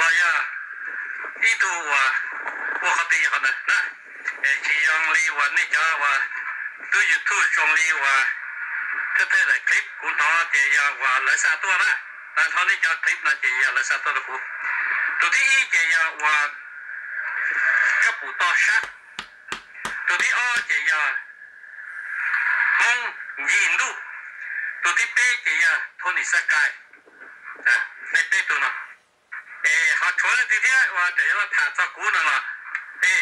Yog ib tug uas ua qhov twg yog qhov ntawd na. Tsis zoo li uas nej cov uas tub YouTube zoo li uas thawj thawj daim clip kuv hnov ces yog uas lawv xa tuaj na. Tag nrho nej cov clip no ces yog lawv xa tuaj rau kuv. Tus thib ib ces yog uas Kab Pum Toj Sab. Tus thib ob ces yog Hmoob Yig Ntuj. Tus thib peb ces yog Thoj Nim Xab Kais. Nej peb tug no. Es ho tshuav leej twg thiab uas tseem yuav los tham txog kuv no los, e,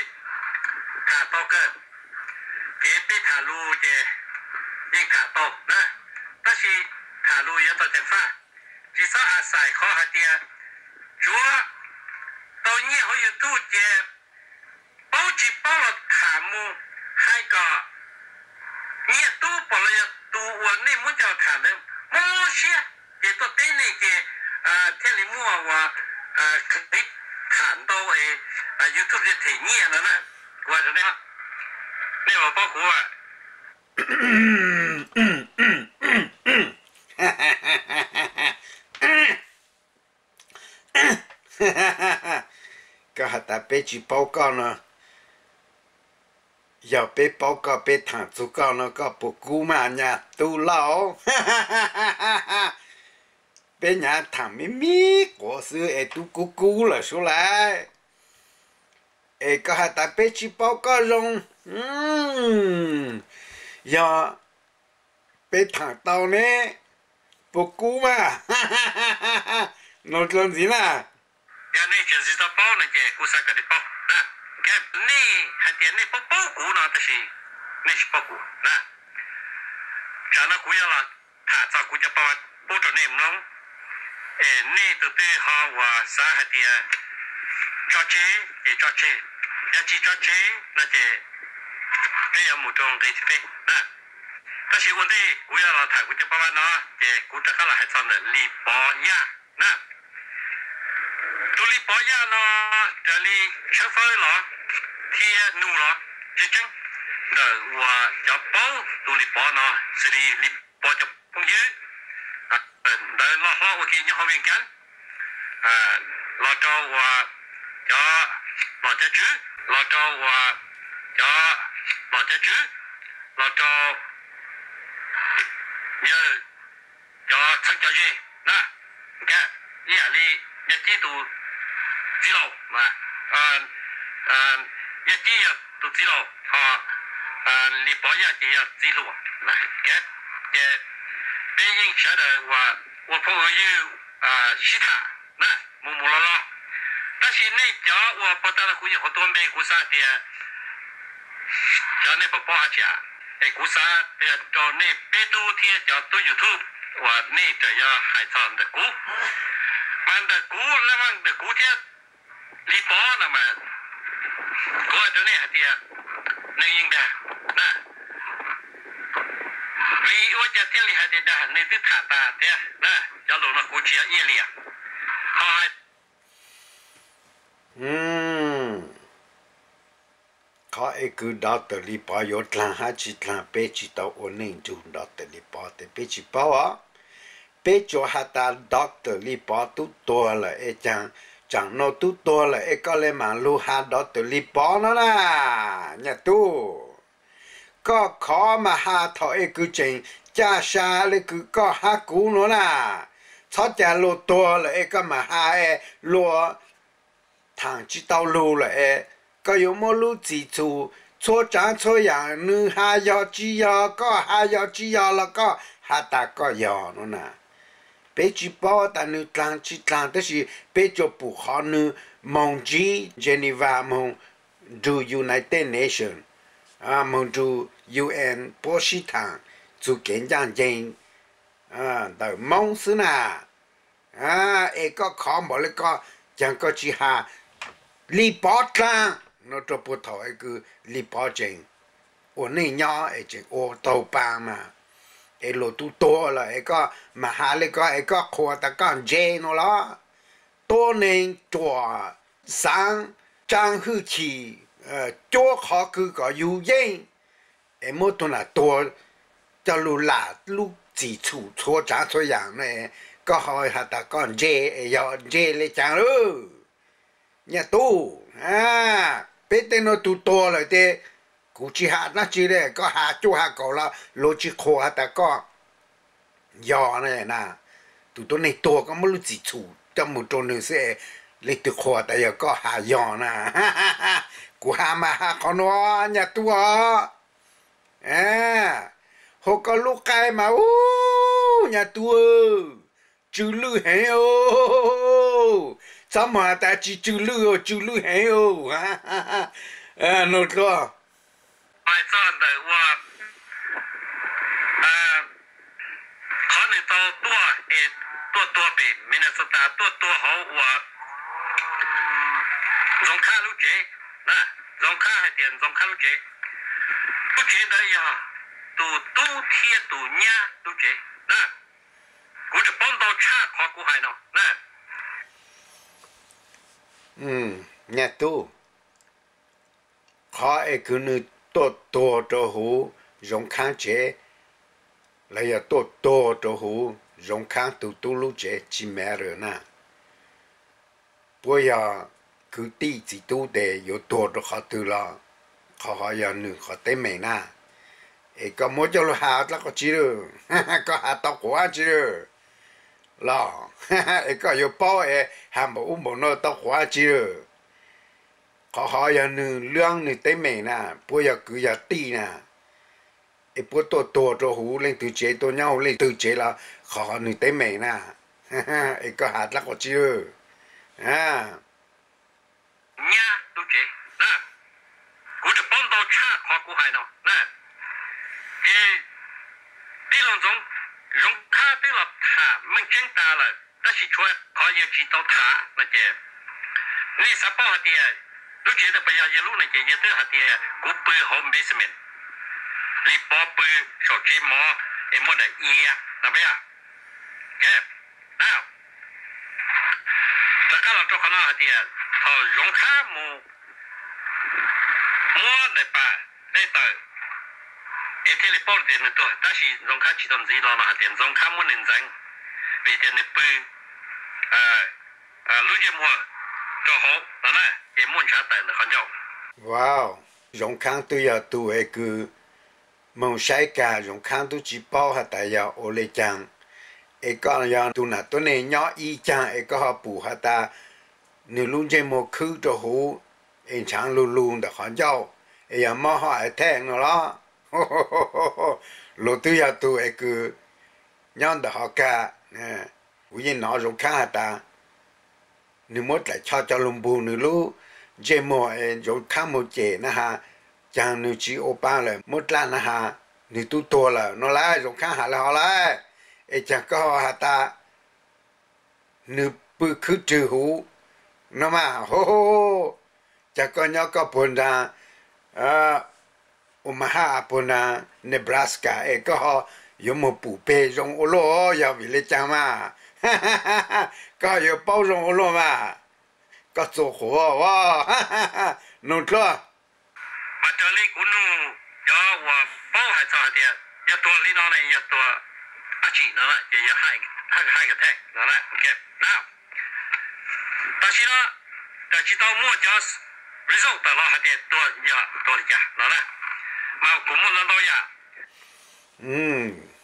tham tau kawg. Kev peb tham lus ces yeej tham tau na, tab sis tham lus yuav tau ceev faj. Tsis txhob a xais qhov hais tias tsuav tau nyiaj hauv YouTube ces paub tsis paub los tham mus, hais kom nyiaj tub pom los yog tus uas nej muab coj tham ntawd mob siab ces tuaj teb nej ces thiaj li muaj uas clip tham ntau es YouTube thiaj them nyiaj no na. Kuv hais rau nej, nej puas paub kuv? Koj has tas peb tsis paub koj no, yog peb paub koj peb tham txug koj no koj puas kub mas nyab tub lauj? Peb nyab tham me me quav xwb es tub kub kub lawm sub lauj. Es koj has tas peb tsis paub koj zoo, yog peb tham tau ne, puas kub mas? No dlua ntxiv na. Yog nej tseem tsis tau paub no ces kuv xav kom nej paub na. Nej hais tias nej paub paub kuv no tab sis nej tsis paub kuv na. Tsam no kuv yuav los tham txog kuv cov paj pub rau nej mloog. Es nej tus twg ho uas xav hais tias tso tseg ces tso tseg, yog tsis tso tseg no ces peb yuav mus rau nqe thib peb na. Tab sis ua ntej kuv yuav los tham kuv cov paj pub no ces kuv rov qab los hais txog ntawm Lis Pov Yaj na. Tus Lis Pov Yaj no raws li tshawb fawb los thiab nug los tseeb tseeb ntawm uas cov paub tus Lis Pov no xws li Lis Pov cov phooj ywg ntawd loj hlob ua ke nyob hauv Vias Cas, los rau uas cov nom cov tswv, los rau uas cov nom cov tswv, los rau yawg cov txheeb cov ze na. Ib yam li Yaj Cib tus txiv laus, Yaj Cib yog tus txiv laus, ho Lis Pov Yaj ces yog txiv hluas. Ces peb yeej sawv daws uas ua phooj ua ywg sib tham na, mus mus los los. Tab sis nej cov uas puag ta no kuv nyuam qhuav tuav npe kuv xav tias cov nej puas paub dab tsi, es kuv xav qhia rau nej peb tug thiab cov tub YouTube uas nej tseem yuav hais txog ntawm kuv. Mas ntawm kuv, laj maj ntawm kuv thiab Lis Pov no mas kuv hais rau nej hais tias neeg yeej dag na. Vim ua cas thiaj li hais tias dag? Neeg twb tham tas thiab na, cov lus no kuv tsis yog iab liam. Ho hais qhov es kws Doctor Lis Pov yuav dlaag hab tsis dlaag, peb tsis tau ua neej nrug Doctor Lis Pov tes peb tsis paub os. Peb tsuas has tas Doctor Lis Pov tub tuag lawm es caag, tsaam no tub tuag lawm es koj le maam lug has Doctor Lis Pov no na, nyaj tub. Koj khov mas has thaum es kws tseem ca sa le kws koj hab kuv nuav na. Txhob ca luag tuag lawm es koj maam has es luag thaam tsis tau lug lawm es koj yuav muab lub txim txhum txhua tsaav txhua yaam, nws has yog tsis yog, koj has yog tsis yog los koj has tas koj yog no na. Peb tsis paub tas nws dlaag tsis dlaag, tab sis peb tsuas pum qhov nws moog ntsib Geneva, moog nrug United Nations, moog nrug U N puab sib thaam txug kev ncaaj nceeg ntawm Moob xwb na. Es koj khov npaum le koj, caag koj tsis has Lis Pov dlaag no rua puag thaum es kws Lis Pov tseem ua neej nyob es tseem ua taug paa mas, es luag tub tuag lawm es koj maam has le koj es koj qhuas tas koj ntse no los? Tuab neeg ruam, xaav tsaa hwj chim, cuab qhov kws kom yug yeej, es muab tug nam tuag coj lug lam lub txim txhum txhua tsaav txhua yaam no, koj ho has tas koj ntse, es yog ntse le caag lawm? Nyaj Tub, peb tej no tus tuag lawm ces kuv tsis has dab tsi li, koj has cuaj has kaum los luag tsis qhuas has tas koj yog na. Tus tuab neeg tuag koj muab lub txim txhum coj mus rau nws xwb, leej twg qhuas tas yog koj has yog na. Kuv has mas has qhov no, Nyaj Tub os. Hos koj lub qaib mas ub, Nyaj Tub, tsw lwj heev os. Txhob mus has tas tsis tsw lwj os, tsw lwj heev os. Nug dlua, hais txog ntawm ua qhov nws tau tuaj es tuaj tuag pem Minnesota, tuaj tuag hauv ua Ntxoov Khab lub tsev. Ntxoov Khab hais tias Ntxoov Khab lub tsev, lub tsev ntawd yog tus tub thiab tus nyab lub tsev na. Kuv tseem paub ntau tshaj qhov kuv hais no na. Nyaj Tub, qhov es kws nws tuaj tuag rau huv Zoov Khaab tsev los yog tuaj tuag rau huv Zoov Khaab tug tub lub tsev tsis matter na. Puab yog kwv tij txiv tub tes yuav tuag rau qhov twg los qhov hov yog nws qhov teeb meem na. Es koj muab coj lug has dlaab qhov tsi lawm? Koj has tau quav dab tsi lawm los? Es koj yuav paub es has npaum ub npaum no tau quav dab tsi lawm? Qhov hov yog nws lub nws teeb meem na, puab yog kwv yog tij na. Es puab tuaj tuag rau huv leej twg tsev, tuaj nyob huv leej twg tsev los qhov hov nws teeb meem na. Es koj has dlaab qhov tsi lawm? Nyab lub tsev na, kuv tseem paub ntau tshaj qhov kuv hais no na. Ces tij laug Zoov Khaab twb los tham meej tseeb tas lawm, tab sis tshuav qhov yawg tsis tau tham no ces, nej xav paub hais tias lub tsev ntawd puas yog yawg lub no ces yawg twb hais tias kuv pw hauv basement, li Pov pw saum tsev mov es muaj daim ia no peb yog. Rov qab los rau qhov no hais tias thaum Zoov Khaab mus muab daim pam dej tawm es thiaj li paub tias nws tuag, tab sis Zoov Khaab tsis tau ntxiv los no hais tias Zoov Khaab muab nws ntxeev vim tias nws pw lub ntsej muag rau hauv no na, ces muaj ntshav tawm ntawm qhov ncauj. Wow, Zoov Khaab twb yog tug es kws moog saib kag, Zoov Khaab twb tsis paub has tas yog ua le caag. Es koj yog tug nam tuab neeg nyob ib caag es koj ho pum has tas nws lub ntsej muag khwb rau huv es ntshaav lug lug ntawm qhov ncauj, es yog mob ho attack no los? Luag twb yog tug es kws nyob ntawm hov kag. Kuv yeej nov Zoov Khaab has tas nws muab dlaim choj coj lug npug nws lub ntsej muag es Zoov Khaab moog cem na has, caag nws tsis ua paa lawm muab dlaj na has, nws tub tuag lawm no lawm, Zoov Khaab has le hov lawm. Es caag koj has tas nws pw khwb rwg huv no mas, caag koj nyob koj puag nraag Omaha puag nraag Nebraska es koj ho yuav moog pum peg zoo ua luaj, yog vim le caag mas? Koj ho yuav paub zoo ua luaj mas? Koj txua quav as. Nug dlua, mas raws li kuv nug cov uas paub hais txog hais tias yog tuag li no ne yog tuag dab tsi no ces yog heart attack no na. Tam sim no tsis tau muaj cov result tawm los hais tias tuag yog tuag li cas no na, mas kuv muaj ntau ntau yam.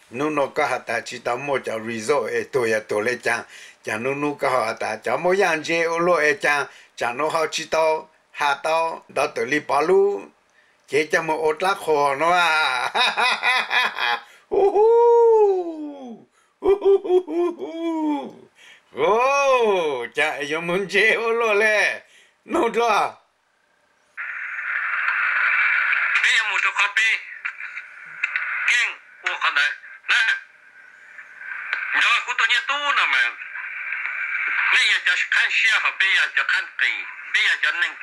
Nub nua koj has tas tsis tau muaj cov result es tuag yog tuag le caag, caag nub nub koj ho has tas cov mob yaj ntse ua luaj es caag, tsam nub ho tsis tau has tau ntawv tawm li Pov lub cev coj moog ua dlaab qhuas no a. Caag es yuav moog ntse ua luaj le. Nug dlua, peb yuav mus rau qhov peb keej ua qhov ntawd na. Nco kuv tus nyiaj tub no mas, nej yog cov qhab siab ho peb yog cov qhab qis, peb yog cov neeg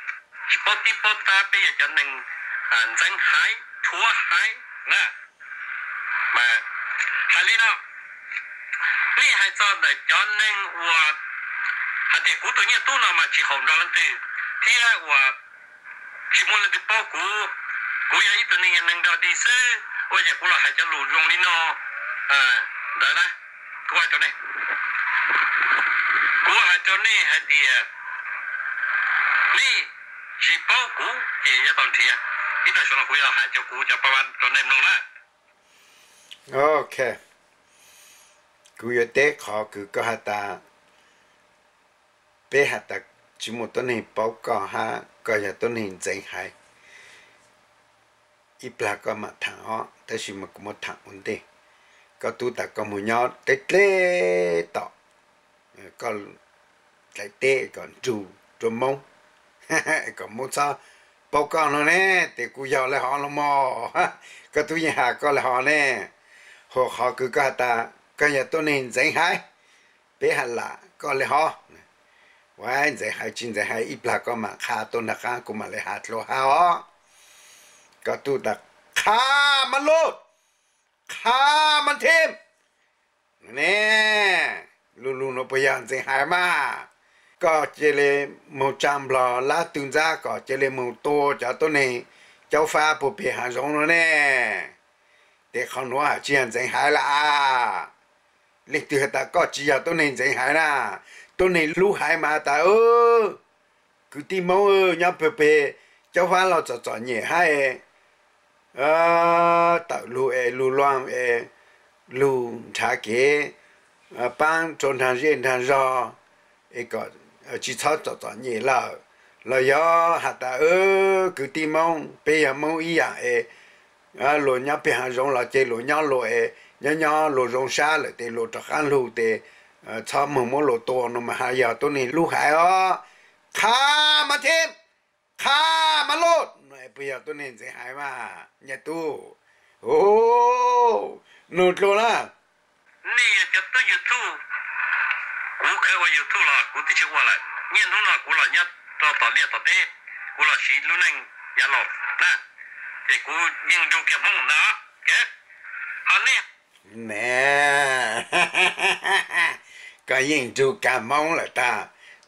tsis paub tib paub tab, peb yog cov neeg ntxeev haiv rhuav haiv na. Mas hais li no, nej hais txog ntawm cov neeg uas hais tias kuv tus nyiaj tub no mas tsis haum nrog leej twg thiab uas tsis muaj leej twg paub kuv, kuv yog ib tug neeg neeg dog dig xwb, ua cas kuv los hais cov lus zoo li no ntawd na. Kuv hais rau nej, kuv hais rau nej hais tias Nej tsis paub kuv ces yuav tau nrhiav. Ib pliag saum no kuv yuav hais cov kuv cov paj vab rau nej mloog na. Ok, kuv yuav teb qhov kws koj has tas, peb has tas tsis muaj tuab neeg paub koj hab koj yog tuab neeg ntxeev haiv. Ib plag koj mam thaam os, tab sis mas kuv muab thaam ua ntej. Koj tub tas koj moog nyob deb dleb tom, koj dlaim teb kom nrug rua Moob, kom Moob txhob paub koj no ne, tes kuv yog le hov los mog. Koj tub yeej has koj le hov ne, hum qhov kws koj has tas koj yog tuab neeg ntxeev haiv, peb has lam koj le hov. Ua ntxeev haiv tsis ntxeev haiv ib plag koj mam qha tuaj nraag qaab kuv mam le has dlua hab os. Koj tub tas qha mas luj, qha mas thim ne, lu lug nuav puas yog ntxeev haiv mas? Koj cia li moog tsa nplog lab tug ntxab kom cia li moog tua cov tuab neeg caub fab puag peg haav zoov nuav ne, tes qhov nuav has tsis yog ntxeev haiv lawm as. Leej twg has tas koj tsis yog tuab neeg ntxeev haiv na? Tuab neeg hlub haiv mas has tas, kwv tij Moob nyob puag peg caub fab los txom txom nyem hab, tawm lug es lug luam es lug nrhav kev paab rua nraag zej nraag zog es kom tsis txhob txom txom nyem lawm. Los yog has tas, kwv tij Moob, peb yog Moob ib yaam es luas nyob peg haav zoov los ces luas nyob luas es nyob nyob luas zoo sab lawm tes luas rov qaab lug tes txhob moog muab luas tua no mas has yog tuab neeg hlub haiv os. Qha mas thim, qha mas luj, puas yog tuab neeg ntxeev haiv mas nyaj tub? Nug dlua na. Nej yog cov tub YouTube, kuv kheev ua YouTube los kuv twb tsis ua lawm. Niaj hnub no kuv los nyob rau tom liaj tom teb, kuv los siv lub neej yav laus na, ces kuv yeej nrug kiag Hmoob ntag. Ho nej ne, koj yeej nrug kag Hmoob lawm tag.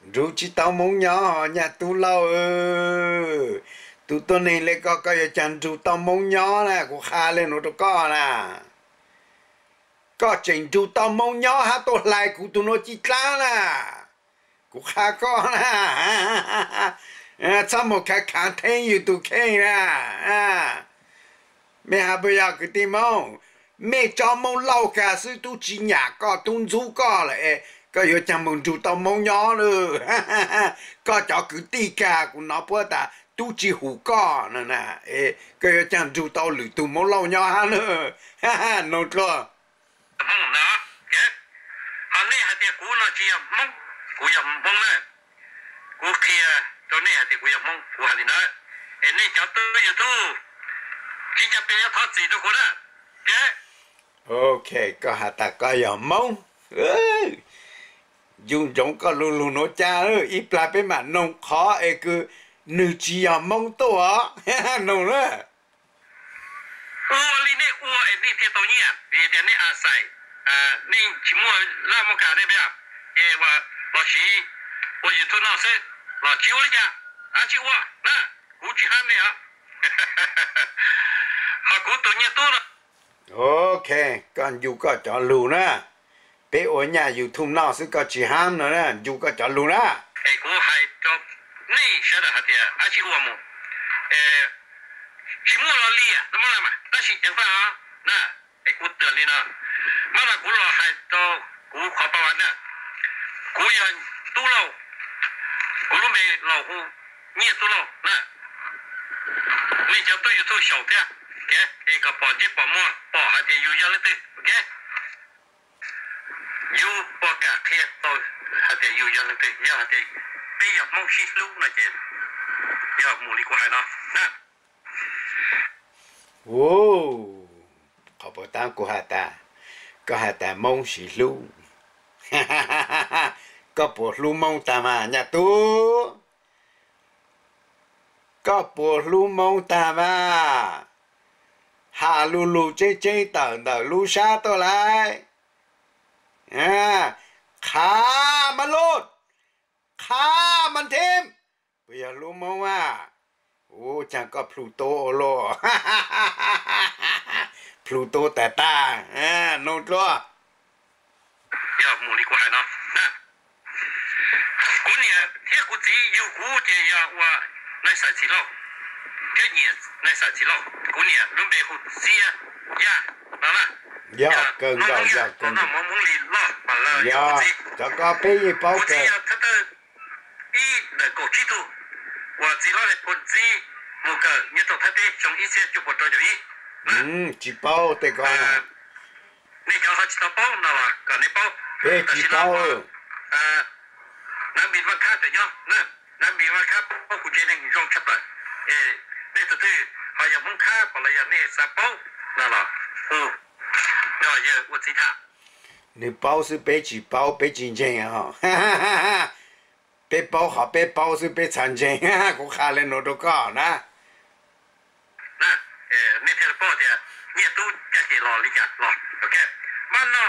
Nrug tsis tau Hmoob nyob nyaj tub lauj. Tus tuab neeg le koj, koj yuav caag nrug tau Hmoob nyob na? Kuv qha le nuav rau koj na, koj tseem nrug tau Hmoob nyob hab tuaj hlais kuv tug nuav ci dlaab na. Kuv qha koj na, txhob moog khav khav theeb yug tug kheej na. Mej has puas yog kwv tij Moob? Mej tso Moob Lauj kag xwb, tub tsi nyam koj tub ntxub koj lawm es koj yuav caag moog nrug tau Moob nyob lawm? Koj cov kwv tij kag kuv nov puab tas tub tsi hum koj na, koj yuav caag nrug tau lwm tug Moob Lauj nyob hab na? Nug dlua. Hmoob na, ho nej hais tias kuv no tsis yog Hmoob, kuv yog Hmoob na. Kuv qhia rau nej hais tias kuv yog Hmoob, kuv hais li ntawd. Es nej cov tub YouTube, tsis cov peb nyob thov txim rau kuv na. Ok, koj has tas koj yog Hmoob, ncu ntsoov koj lu lug nuav ca, ib plag peb mam noog qhov es kws nwg tsis yog Hmoob tuaj os. Noog na. Ua li nej ua es nej thiaj tau nyiaj, vim tias nej a xais, nej tsis muaj laj muaj kam nej peb, ces los siv ua YouTube no xwb los tsis ua li cas, ab tsi ua na, kuv tsis hab nej os. Ho kuv tus nyiaj tub no. Ok, koj ncu koj cov lug na. Peb ua nyaj YouTube noj xwb koj tsis hab no na, ncu koj cov lug na. Es kuv hais rau nej sawv daws hais tias ab tsi ua mus, tsis muaj los liam no mas, tab sis ceev faj os na. Es kuv tw li no, mas no kuv los hais rau kuv qhov paj vas na, kuv yog Tub Lauj, kuv lub npe laus hu Nyiaj Tub Lauj na. Nej cov tub YouTube xyaum thiab, es kom pom ntsej pom muag pom hais tias yus yog leej twg, ok. Yus puas kam qhia tau hais tias yus yog leej twg? Yog hais tias peb yog Hmoob sib hlub no ces yog mus li kuv hais no na. Qhov puas tab kuv has tas, koj has tas Hmoob sib hlub, koj puas hlub Hmoob tag mas nyaj tub? Koj puas hlub Hmoob tag mas? Has lu lug tseeb tseeb tawm ntawm lub sab tuaj lauj. Qha mas luj, qha mas ntheeb, puas yog hlub Hmoob mas? Ua caag koj plhu tub ua luaj, plhu tub tag tag, nug dlua. Yog mus li kuv hais no, Kuv niam thiab kuv txiv yug kuv ces yog ua Nais Xais Txiv Lauj, thiab nyiam Nais Xais Txiv Lauj. Kuv niam lub npe hu Txiab Yaj no na. Yog kawg nkaus, yog kawg nkaus. Yog, cov ko peb yeej paub kawg. Kuv txiv yog thawj thawj ib ntawm kaum tsib tug uas txiv hlob Lis Phoo txib mus kawm nyob rau Thaib teb xyoo ib txhiab cuaj puas rau caum ib. Tsis paub tej ko. Nej cov ho tsis tau paub no los kom nej paub. Peb tsis paub. Nav Npis Vaj Khab tseem nyob, Nav Npis Vaj Khab paub kuv tsev neeg zoo tshaj plaws. Nej tus twg ho yog Hmoob Khab los yog nej xav paub no los hu nrog yawg ua txiv tham. Nws paub xwb peb tsis paub, peb tsis ntseeg os. Peb paub qhov peb paub xwb peb txhaj ntseeg. Kuv qha li no rau koj na. Nej thiaj li paub tias Nyiaj Tub caj ces los li cas los. Mas no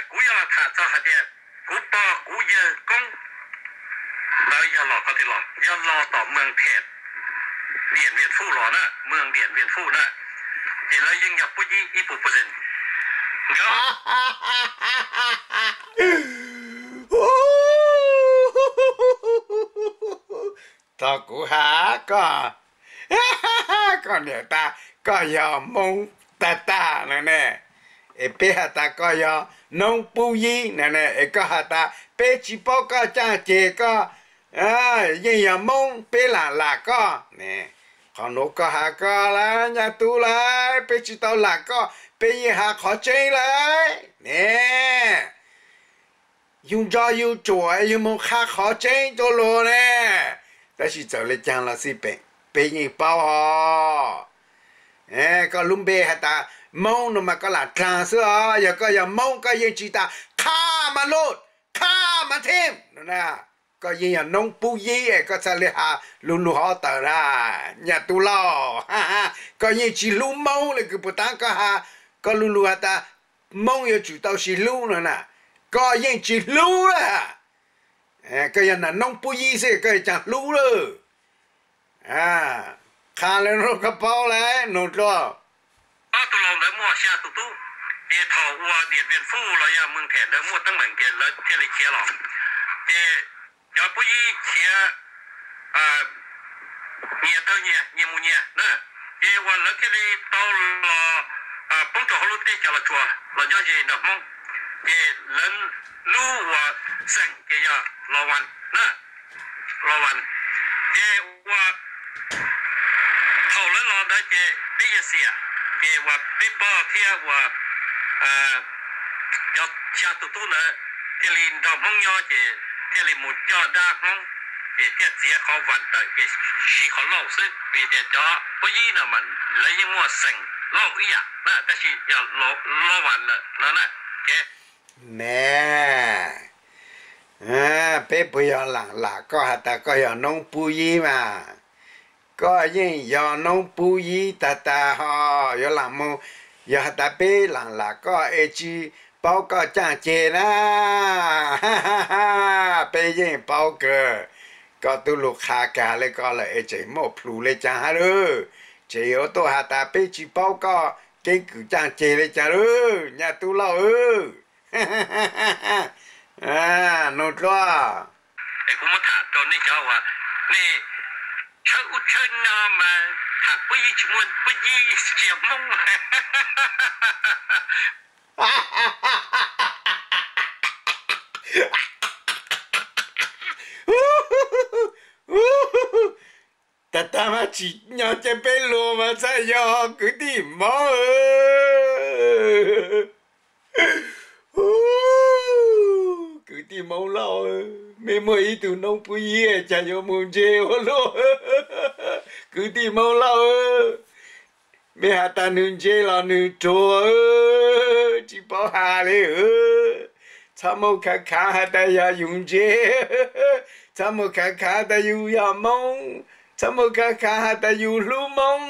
kuv yuav los tham txog hais tias kuv pog kuv yawg koob ntawd yog los qhov twg los? Yog los tom Mees Them, Diam Viam Fuj los na, Mees Diam Viam Fuj na. Ces lawv yeej yog Pub Yib ib puas percent. Tog kuv has koj, koj niam tas koj yog Hmoob tag tag no ne, es peb has tas koj yog noob Pub Yib no ne, es koj has tas peb tsis paub koj caj ces koj yeej yog Hmoob, peb lam lam koj ne. Qhov nuav koj has koj lawm Nyaj Tub lawm, peb tsis tau lam koj, peb yeej has qhov tseeb lawm ne. Yug ntsoj yug tsuam yug moog qha qhov tseeb rua luag ne. Tab sis txawm le caag los xij peem, peb yeej paub os. Koj lub npe has tas Moob no mas koj lam dlaag xwb os. Yog koj yog Moob koj yeej tsis tas qha mas lug, qha mas thim no na. Koj yeej yog noob Pub Yib es koj txhaj le has lug lug hov tawm na, Nyaj Tub Lauj. Koj yeej tsis hlub Moob le kws puas taab koj has, koj lug lug has tas Moob yuav tsum tau sib hlub no na. Koj yeej tsis hlub lawm. Koj yog nam noob Pub Yib xwb koj yuav caag hlub lawm. Qha le nuav koj paub lawm, nug dlua. Ob tug laus ntawd muaj xya tus tub, ces thaum ua Diam Viam Fuj los yog Mees Them ntawd muaj teeb meem ces lawv thiaj li khiav los. Ces cov Pub Yib khiav nyias tawg nyias, nyias mus nyias na. Ces uas lawv thiaj li tau los poob rau hauv lub teb chaws Los Tsuas los nyob ze nrog Hmoob. Ces lawv lub uas xeem ces yog Los Vas na, Los Vas. Ces uas thaum lawv los ntawd ces peb yawg Xiam, ces uas peb pog thiab uas cov xya tus tub ntawd thiaj li nrog Hmoob nyob ces thiaj li mus coj dab Hmoob, ces thiaj txiav qhov Vas tawm ces siv qhov Lauj xwb. Vim tias cov Pub Yib no mas lawv yeej muaj xeem Lauj ib yam na, tab sis yog Los Vas lawm no na. Ne, peb puas yog lam lam koj has tas koj yog noob Pub Yib mas? Koj yeej yog noob Pub Yib tag tag ho yuav lam mus, yog has tas peb lam lam koj es tsis paub koj caj ces na. Peb yeej paub kawg, koj tub lug qha kag le ko lawm es tseem muaj plhus le caag hab lawm? Tseem yuav tuaj has tas peb tsis paub koj keeb kwm caj ces le caag lawm, Nyaj Tub Lauj. Nug dlua. Es kuv muab tham rau nej cov uas nej tshawb ub tshawb no mas tham Pub Yib tsis muaj, Pub Yib tsis yog Hmoob. Tag tag mas tsim nyog ces peb luag mas txhaj yog kwv tij Hmoob. Kwv tij Hmoob Lauj, mej muaj ib tug noob Pub Yib cas yuav mus ntse ua luaj. Kwv tij Hmoob Lauj, mej has tas nwg ntse los nwg ruam, tsis paub has le. Txhob muab khav khav has tas yog yus ntse, txhob muab khav khav tas yus yog Moob, txhob muab khav khav has tas yus hlub Moob.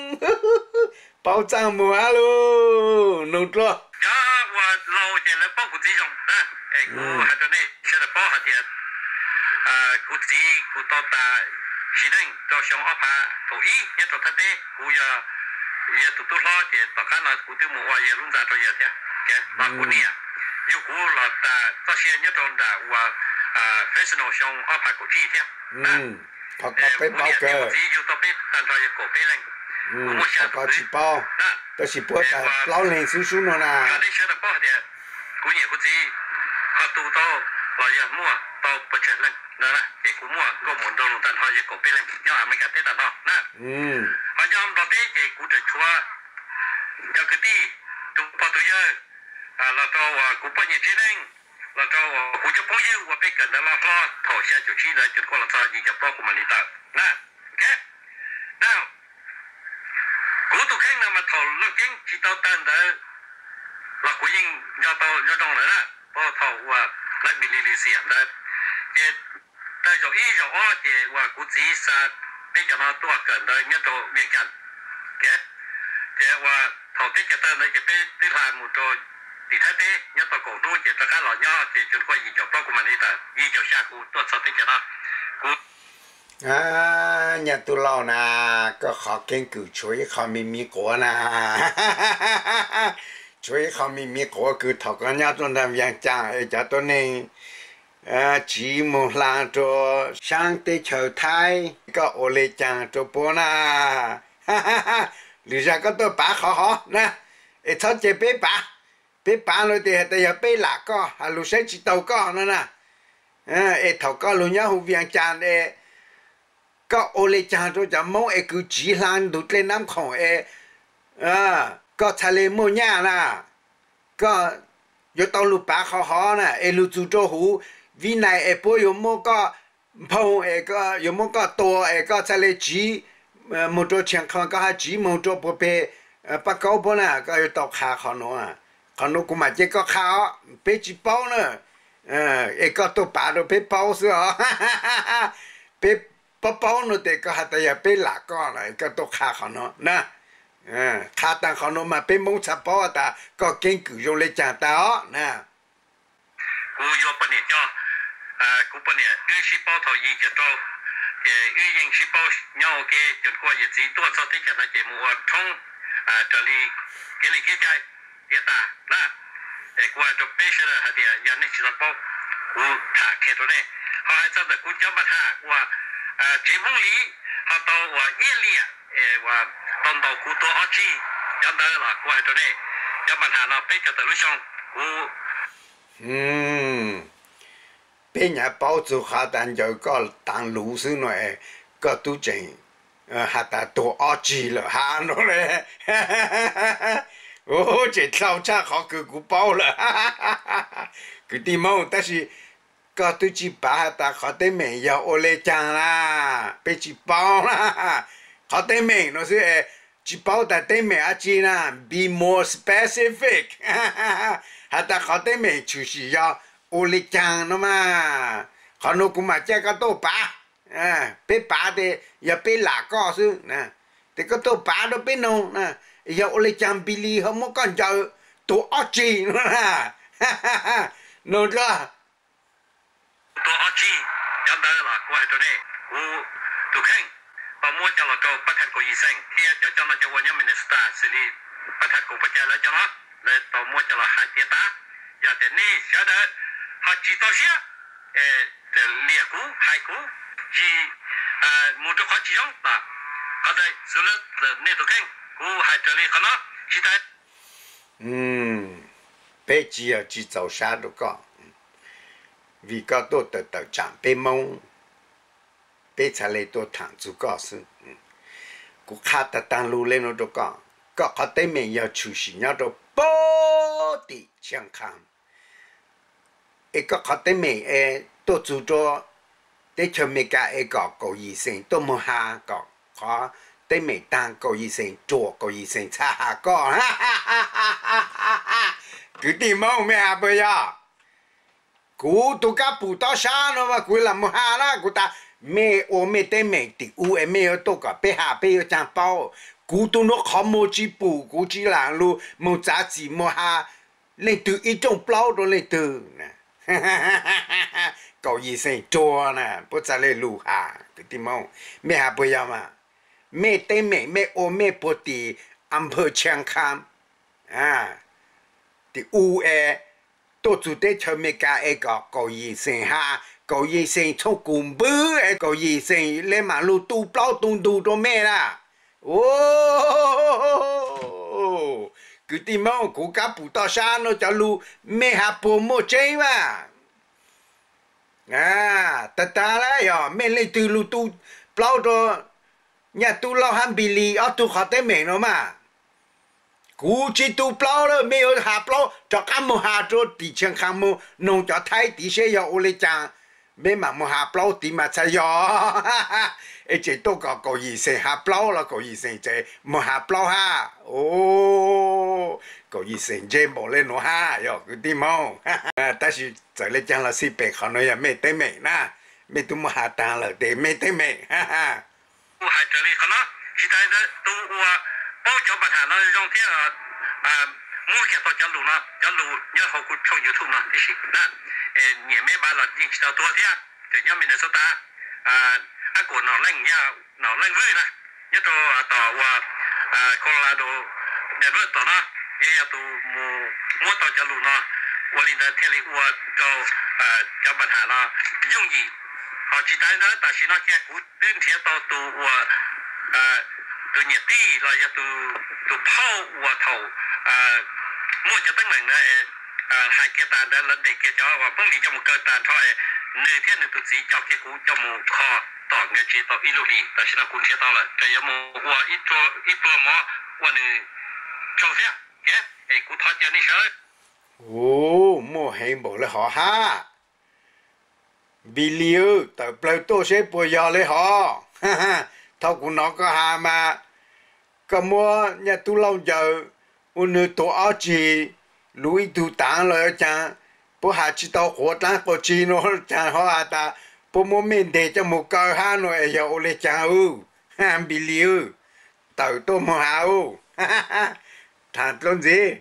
Paub txaj muag hab lauj, nug dlua. Cov uas laus ces lawv paub kuv txiv zoo na, es kuv has rau nej sawv daws paub hais tias kuv txiv kuv tau tas sim neej rau xyoo ob phav kaum ib nyob rau Thaib teb, kuv yog yawg tus tub hlob ces tom qab no kuv twb mus ua yawg lub ntxa rau yawg thiab. Mas kuv niam yug kuv los tas txoj sia nyob rau nram uas Fresno xyoo ob phav kaum tsib thiab. Qhov ko peb paub kawg. Txiv yug tau peb tag nrho yog kaum peb leeg. Kuv muaj xya tus kwv. Tab sis puab tas plaub leeg xwb sub no na. Cov nej sawv daws paub hais tias kuv niam kuv txiv ho tu tau los yog muaj tau pes tsawg leej na, ces kuv muaj nkauj muam nraug nus tag nrho yog kaum peb leeg nyob Amelikas teb tag nrho na. Ho nyob Nplog teb ces kuv tseem tshuav cov kwv tij, tus pog tus yawg, los rau uas kuv poj niam tsev neeg, los rau uas kuv cov phooj ywg uas peb kawm ntawv los hlob thaum xya caum tsib ntawd ces kuj los txog yim caum plaub kuv mam li tawm na. Ok, now, kuv tus kheej no mas thaum Looj Ceeb tsis tau tawg ntawd los kuv yeej nco tau zoo zoo lawm na, thaum uas lawv militia ntawd, ces tawg zaum ib zaum ob ces uas kuv txiv xa peb cov no tuaj kawm ntawv nyob rau Vias Cas. Ces uas thaum teb chaws tawg ntawd ces peb twb hla mus rau tim Thaib teb nyob tau kaum hnub ces rov qab los nyob ces tsuas kuj yim caum plaub kuv mam li tawm, yim caum xya kuv tuaj txog teb chaws no. Kuv, nyab tub laug na, koj qhov keeb kwm tshuav ib qho me me quav na. Tshuav ib qho me me quav kws thaum koj nyob rau ntawm Vias Cas es cov tuab neeg tsiv mus hla rau saab teb chaws Thaib, koj ua le caag rau puab na? Lwm zag koj tuaj pav qhov hov na, es txhob cia peb pav. Peb pav no tes has tas yog peb lam koj, has lug saib tsis taug koj no na. Es thaum koj lug nyob huv Vias Cas es koj ua le caag rau cov Moob es kws tsiv hla ntug dlej Nab Khoom es koj txhaj le muaj nyaj na? Koj yuav tau lug pav qhov hov na, es lug txug rau huv Vib Nais es puab yuav muab koj nphoo es yuav muab koj tua es koj txhaj le tsiv mus rau Tshias Qha, koj ha tsiv mus rau puag peg Paj Kaub puab na, koj yuav tau qha qhov nuav. Qhov nuav kuv mam cia koj qha os, peb tsis paub na. Es koj tuaj pav rau peb paub xwb os. Peb paub paub no tes koj has tas yog peb lam koj lawm, koj tuaj qha qhov nuav na. Qha taag qhov nuav mas peb Moob txhaj paub has tas koj keeb kwm zoo le caag tag os na. Kuv yuav poj niam coj, kuv poj niam wb sib paub thaum yim caum rau, ces wb yeej sib paub nyob ua ke, ces kuv yawm txiv tuaj txog teb chaws no ces mus ua roob raws li kev li kev cai tiav tas na. Es kuv has rau peb sawv daws hais tias yog nej tsis tau paub, kuv tham qhia rau nej. Ho hais txog ntawm kuv cov npa has uas tsev Hmoob Lis ho tau uas iab liam, tau ntaus kuv tuag ob tsig, cov ntawd los kuv hais rau nej, cov npa has no peb caug tawm lub xyoo, kuv peb nyav paub txug qhov tas ncaws koj taav luv xwb no es koj tub tseem has tas tuag ob tsig lawm hab no le. Tseem dlhau tshaj qhov kws kuv paub lawm. Kwv tij Moob, tab sis koj twb tsis pav has tas qhov teeb meem yog ua le caag na, peb tsis paub na. Qhov teeb meem no xwb es tsis paub tas teeb meem dlaab tsi na, be more specific, has tas qhov teeb meem tshwm sim yog ua le caag no mas. Qhov nuav kuv mam coj koj tuaj pav. Peb pav tes yog peb lam koj xwb, tes koj tuaj pav rau peb noog, yog ua le caag Billy ho muab koj ncaws tuag ob tsig no na. Noog dlua. Tuag ob tsig, cov ntawd los kuv hais rau nej, kuv tus kheej tau muab coj los rau pab thaj kaum yim xeem thiab cov coj noj coj ua nyob Minnesota xws li pab thaj kaum pab cai lawv cov no, lawv tau muab coj los hais tiav tas. Yog tias nej sawv daws ho tsis txaus siab, liam kuv hais kuv tsis mus rau qhov tsis zoo los qhov ntawd xwb, nej tus kheej, kuv hais raws li qhov no tsis tas. Peb tsis yog tsis txaus sab rau koj, vim koj tuaj tawm tawm tsaam peb Moob, peb txhaj le tuaj thaam txug koj xwb. Kuv qha taag taag lug le nuav rau koj, koj qhov teeb meem yog tshwm sim nyob rau puag tim Tshiab Qha, es koj qhov teeb meem es tuaj txug rau teb chaws Amelikas es kom kaum yim xeem tuaj moog has kom qhov teeb meem taag kaum yim xeem ruam kaum yim xeem txhaj has koj. Kwv tij Moob, mej has puas yog? Kuv tug kab pum tob sab no mas kuv lam moog has na, kuv tas mej ua mej teeb meem tim u es mej yuav tuaj kom peb has peb yuav caag paub. Kuv tug nuav qhov muag tsis pum, kuv tsis lam lug moog txav txim moog has leej twg ib rooj plaub rau leej twg. Kaum yim xeem ruam na, puab txhaj le lug has. Kwv tij Moob, mej has puas yog mas? Mej teeb meem mej ua mej puag tim Amper Tshiab Qha, tim u es tuaj txug teb chaws Amelikas es kom kaum yim xeem has, kaum yim xeem txhob kub npwb es kaum yim xeem le maam lug tu plaub tu ntug rua mej na. Kwv tij Moob, kuv kab pum toj sab nuav cov lug mej has puas muaj tseeb mas? Tag tag lawm, yog mej leej twg lug tu plaub rua Nyaj Tub Lauj hab Npis Lis ob tug qhov teeb meem nuav mas, kuv tsi tu plaub lawm, mej yuav has plaub rov qab moog has rua tim Tshiab Qha moog noog cov Thaib tid seb yog ua le caag, mej maam moog has plaub tid mas txhad yog. Es tseem tuaj kom kaum yim xeem has plaub los kaum yim xeem tseem moog has plaub hab. Kaum yim xeem ntse npaum le nuav hab yog kwv tij Moob. Tab sis txawm le caag los xij pem qhov nuav yog mej teeb meem na, mej tub muaj has taag lawm tes mej teeb meem. Kuv has raws li qhov no, tsis tas ntawd tus uas paub cov npa has no zoo thiab muab kiag tau cov lus no, cov lus nyob hauv kuv tshooj YouTube no tib si na, nyiam meb npa los yeej tsis tau tuag thiab, ces nyob Minnesota, ab kuas Nom Leej, Nom Leej Vwj na, nyob rau tom uas Colorado Denver tom no, yog yog tus mus muab tau cov lus no, ua li ntawd thiaj li ua rau cov npa has no yooj yim. Ho tsis tas li ntawd tam sim no kiag kuv twb nrhiav tau tus uas tus niam tij los yog tus phauj uas thaum muaj cov teeb meem na, hais kiag tas ntawd lawv ntes kiag cov uas Hmoob Lis coj mus kaw tag nrho, nws thiab nws tus txiv coj kiag kuv coj mus kho tom nkawd tsev tau ib lub hlis. Tam sim no kuv nrhiav tau lawm, ces yuav mus ua ib pluag mov ua nws tsaug thiab. Es kuv thov caw nej sawv daws. Ua, muaj heev npaum le hov hab. Npis Lis, tawm plawg tuaj seb puas yog le hov. Thaum kuv nov koj has mas, koj muab Nyaj Tub Lauj ncaws ua nws tuag ob tsig, luv ib tug taav los caag, puab has tsis tau quav dlaab quav tsig no caag, ho has tas puab muab mej nteg coj mus kaw hab no es yog ua le caag u? Npis Lis, tawm tuaj moog has u. Tham dlua ntxiv.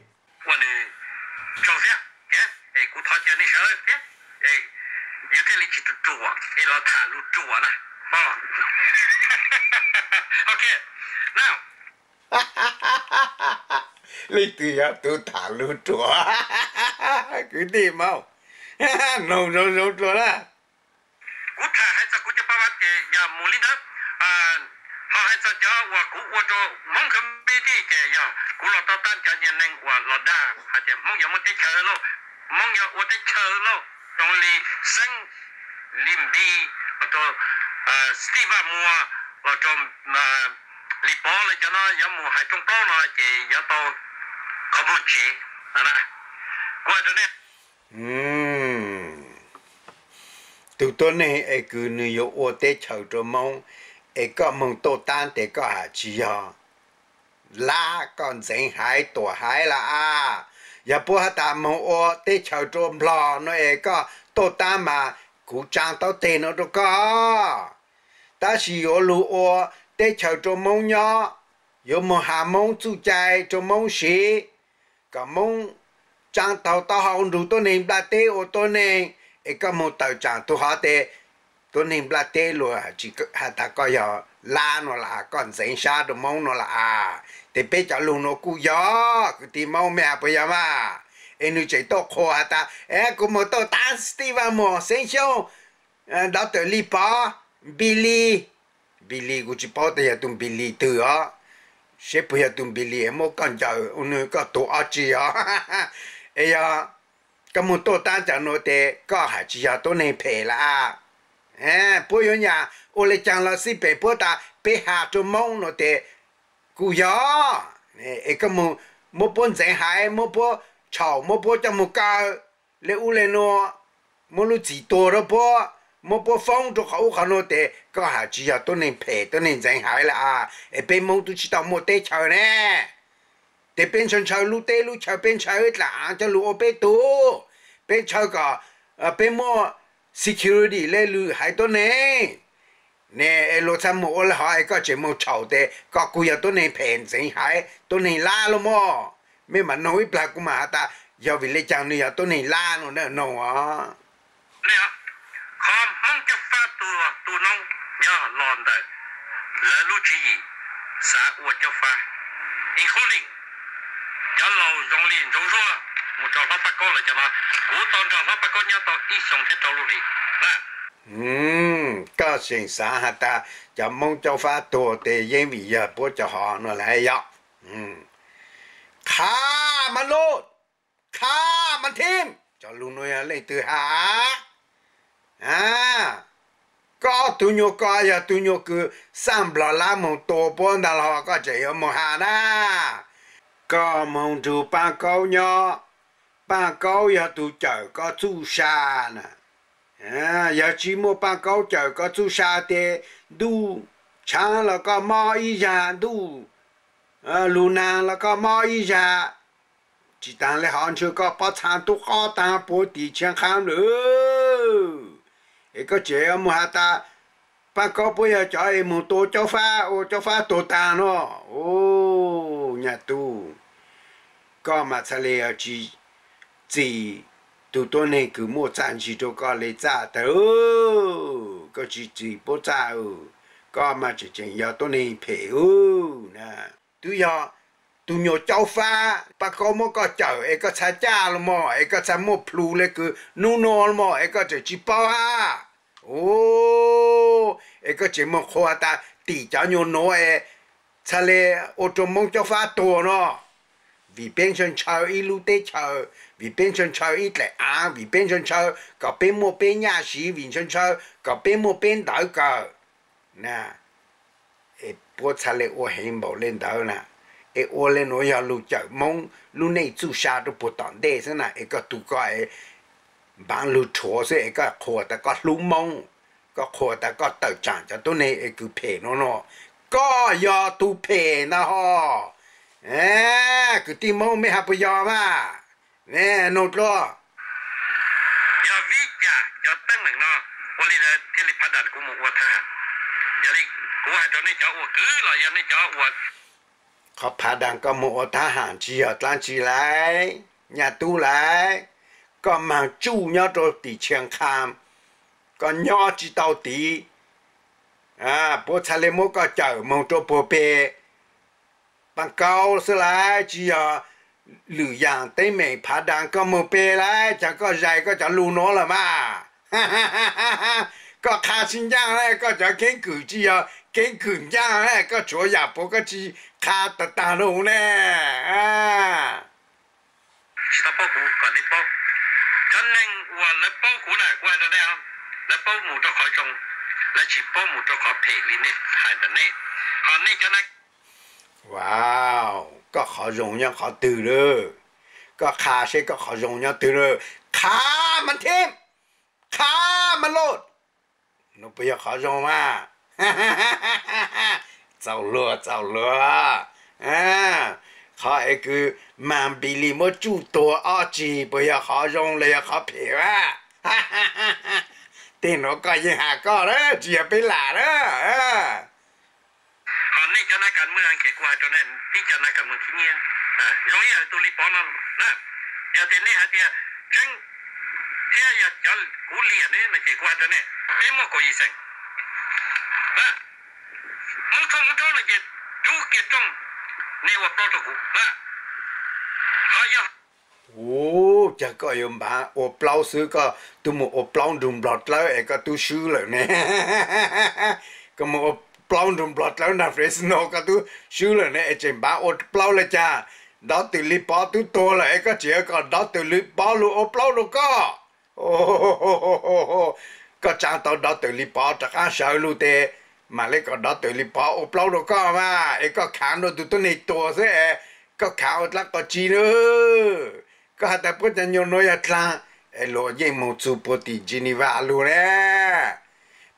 Ua nws tsaug thiab, es kuv thov caw nej sawv daws thiab, yus thiaj li tsis ruam es los tham lus ruam na. Ok, na. Leej twg yog tus tham lus ruam? Kwv tij Hmoob, noog zoo zoo dlua na. Kuv tham hais txog kuv cov paj vas ces yog mus li ntawd. Ho hais txog cov uas kuv ua rau Hmoob community ces yog kuv los tau tab cov nyuag neeg uas los dag hais tias Hmoob yuav muaj teb chaws lauj, Hmoob yuav ua teb chaws lauj, zoo li Xeeb, li Npis, los rau Steve Vaj Muas, los rau Lis Pov lawv cov no yuav mus hais rooj plaub no ces yuav tau qhov muag tsev. Kuv hais rau nej, tus tuab neeg es kws nws yuav ua teb chaws rua Moob, es koj moog tuaj tab tes koj has tsis yog lab, koj ntxeev haiv tuam haiv lawm as. Yog puab has tas moog ua teb chaws rua Nplog no es koj tuaj tab mas kuv tsaa taub teg no rua koj. Tab sis yuav lug ua teb chaws rua Moob nyob, yuav moog has Moob txuj cai rua Moob siv, kom Moob tsaa taug taub hau nrug tuab neeg nplaj teb ua tuab neeg, es koj moog tawm tsaam tug hov tes tuab neeg nplaj teb luag has tas koj yog lab no lawm as, koj ntxeev sab rua Moob no lawm as, tes peb cov lug nuav kuj yog kwv tij Moob, mej has puas yog mas? Es nws tseem tuaj qhuas has tas es kuv moog tuaj tab Steve Vaj Muas, Xeeb Xyooj, Doctor Lis Pov, Npis Lis. Npis Lis kuv tsis paub tas yog tus Npis Lis twg os, seb puas yog tus Npis Lis muab koj ncaws ua nws koj tuag ob tsig os. Es yog koj moog tuaj tab cov nuav tes koj has tsis yog tuab neeg phem lawm as. Puab yuav nyam ua le caag los xij pem puab tas peb has rua Moob no tes kuj yog, es koj moog muab puab ntxeev haiv, muab puab txhaum, muab puab coj moog kaw le ub le nuav, muab lub txim tuag rua puab, muab puab foob rua qhov ub qhov nuav tes koj has tsis yog tuab neeg phem tuab neeg ntxeev haiv lawm as. Es peb Moob tub tsis tau muaj teb chaws ne, tes peb ntshaw ntshaw lub teb lub chaw, peb ntshaw dlaam aav coj lug ua peb tug, peb ntshaw kom peb muaj security le lwm haiv tuab neeg. Ne es luag txhaj moog ua le hov es koj tseem moog txhaum tes koj kuj yog tuab neeg phem ntxeev haiv tuab neeg lab lauj mog. Mej mam noog ib plag kuv mam has tas yog vim le caag nws yog tuab neeg lab no na noog os. Qhov Hmoob caj fab tus tus noob yog los ntawm lawv lub tswv yim xav ua caj fab, including cov laus zoo li Ntsoov Zuag, Mus nrog Hlob Paj Kaub lawv cov no, kuv tau nrog Hlob Paj Kaub nyob tau ib xyoo thiab rau lub hlis na. Koj tseem xav has tas cov Moob Caub Fab tuag tes yeej vim yog puab cov hov no lawm yog? Qha mas loj, qha mas thim, cov lug nuav yog leej twg has? Koj tug nyuas ko yog tug nyuas kws xaj Nplog lab moog tua puab ntag los koj tseem yuav moog has na? Koj moog nrug Paj Kaub nyob, Paj Kaub yog tug cawm koj txuj sa na. Yog tsi muaj Paj Kaub cawm koj txuj sa tes ntuj tshaab los koj mob ib zag, ntuj lug naag los koj mob ib zag. Tsi taag le hov ntshe koj pob txha tub qob taag puag tim Tshiab Qhaab lawm. Es koj tseem moog has tas Paj Kaub puab yog cov es moog tua Caub Fab ua Caub Fab tuag taag no. Nyaj tub, koj mas txhaj le tsi txim tug tuab neeg kws muaj txaj ntsis rua koj le txaj tawg. Koj tsi txim puab txaj, koj mas tseem tseem yog tuab neeg phem na. Twb yog tug nyuas Caub Fab Paj Kaub muab koj cawm es koj txhaj caj los mog, es koj txhaj muaj plhu le kws nub nua los mog, es koj tseem tsi paub hab. Es koj tseem moog qhuas tas tim cov nyuas nuav es txhaj le ua rua Moob Caub Fab tuag no. Vim peb ntshaw ntshaw ib lub teb chaws, vim peb ntshaw ntshaw ib dlaim aav, vim peb ntshaw ntshaw kom peb muaj peb nyaj siv, vim ntshaw ntshaw kom peb muaj peb ntawv kawm na. Es puab txhaj le ua heev npaum le ntawd na. Es ua le nuav yog lug cawm Moob lub neej txuj sa rua puag tom ntej xwb na. Es koj tug koj es npaav lug rhuav xwb es koj qhuas tas koj hlub Moob, koj qhuas tas koj tawm tsaam cov tuab neeg es kws phem no no. Koj yog tug phem ntag hos. Kwv tij Moob mej has puas yog mas? Nug dlua. Yog vim cas cov teeb meem no ua li ntawd thiaj li phav das kuv mus ua thab ham? Yog li kuv hais rau nej cov ua kwv los yog nej cov ua... Qhov phav das koj mus ua thab ham tsi yog dlaab tsi lauj, nyaj tub lauj. Koj maag tsuj nyob rua tim Tshiab Qhaab, koj nyob tsi tau tid. Puab txhaj le muab koj cawm moog rua puag peg Paj Kaub xwb lauj, tsi yog lwm yaam teeb meem phav das koj moog peg lauj, cas koj zais koj cov lug nuav lawm mas. Koj qha tsi ncaaj lauj, koj cov keeb kwm tsi yog keeb kwm ncaaj lauj, koj tshuav yaam puav koj tsi qha tag tag lug ne. Tsis tau paub kuv kom nej paub. Cov neeg uas lawv paub kuv na, kuv hais rau nej, lawv paub mus rau qhov zoo, lawv tsis paub mus rau qhov phem li nej hais ntawm nej. Ho nej cov na... Wow, koj qhov zoo nyob qhov twg lawm? Koj qha seb koj qhov zoo nyob twg lawm. Qha mas thim, qha mas loj. Nov puas yog qhov zoo mas? Txaus luag, txaus luag. Qhov es kws mas Npis Lis muab tsuj tuag ob tsig puas yog qhov zoo los yog qhov phem a? Tej nuav koj yeej has koj na, tsis yog peb lam na. Ho nej cov na kas mws, kuv hais rau nej, ib cov na kas mws khib nyiab, zoo ib yam li tus Lis Pov no na. Yog tias nej hais tias tseeb thiab yog cov kuv liam ne no ces kuv hais rau nej, peb muaj kaum yim xeem. Hmoob Thoj Hmoob Raub no ces rub kiag rooj, nej ua plaub rau kuv. Ho yog... Ua cas koj yuav npav ua plaub xwb, koj tub mus ua plaub nrug Nplog dlawb es koj tub swb lawm ne. Koj mus ua plaub nrug Nplog dlawb nrog Fresno koj tub swb lawm ne, es tseem npav ua plaub le caag? Doctor Lis Pov tub tuag lawm es koj tseem yuav kom Doctor Lis Pov lug ua plaub rau koj? Koj tsaa tau Doctor Lis Pov rov qaab sawv lug tes mam le kom Doctor Lis Pov ua plaub rau koj mas, es koj khaav dlua tug tuab neeg tuag xwb es koj khaav ua dlaab qhov tsi na? Koj has tas puab cov nyuas nuav yog dlaag, es luas yeej moog txug puag tim Geneva lug ne.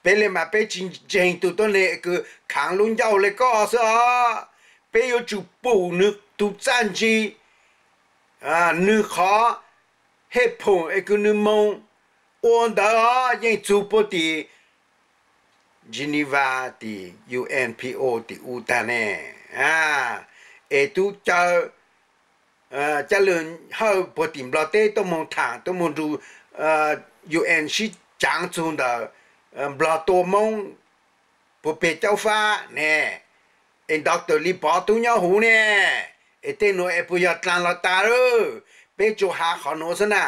Peb le mas peb tsis ntseeg tug tuab neeg kws khaav lub ncauj le koj xwb os. Peb yuav tsum pum nwg tug txaj ntsig, nwg qhov hej phoom es kws nwg moog ua ntawd os, yeej txug puag tim Geneva, tim U N P O tim u tag ne. Es tub caw Caj Lwm Hawj puag tim Nplog teb tuaj moog thaam, tuaj moog nrug U N sib caav txug ntawm Nplog tua Moob puag peg Caub Fab ne. Es Doctor Lis Pov tub nyob huv ne. Es tej nuav es puas yog dlaag los tag lawm? Peb tsuas has qhov nuav xwb na.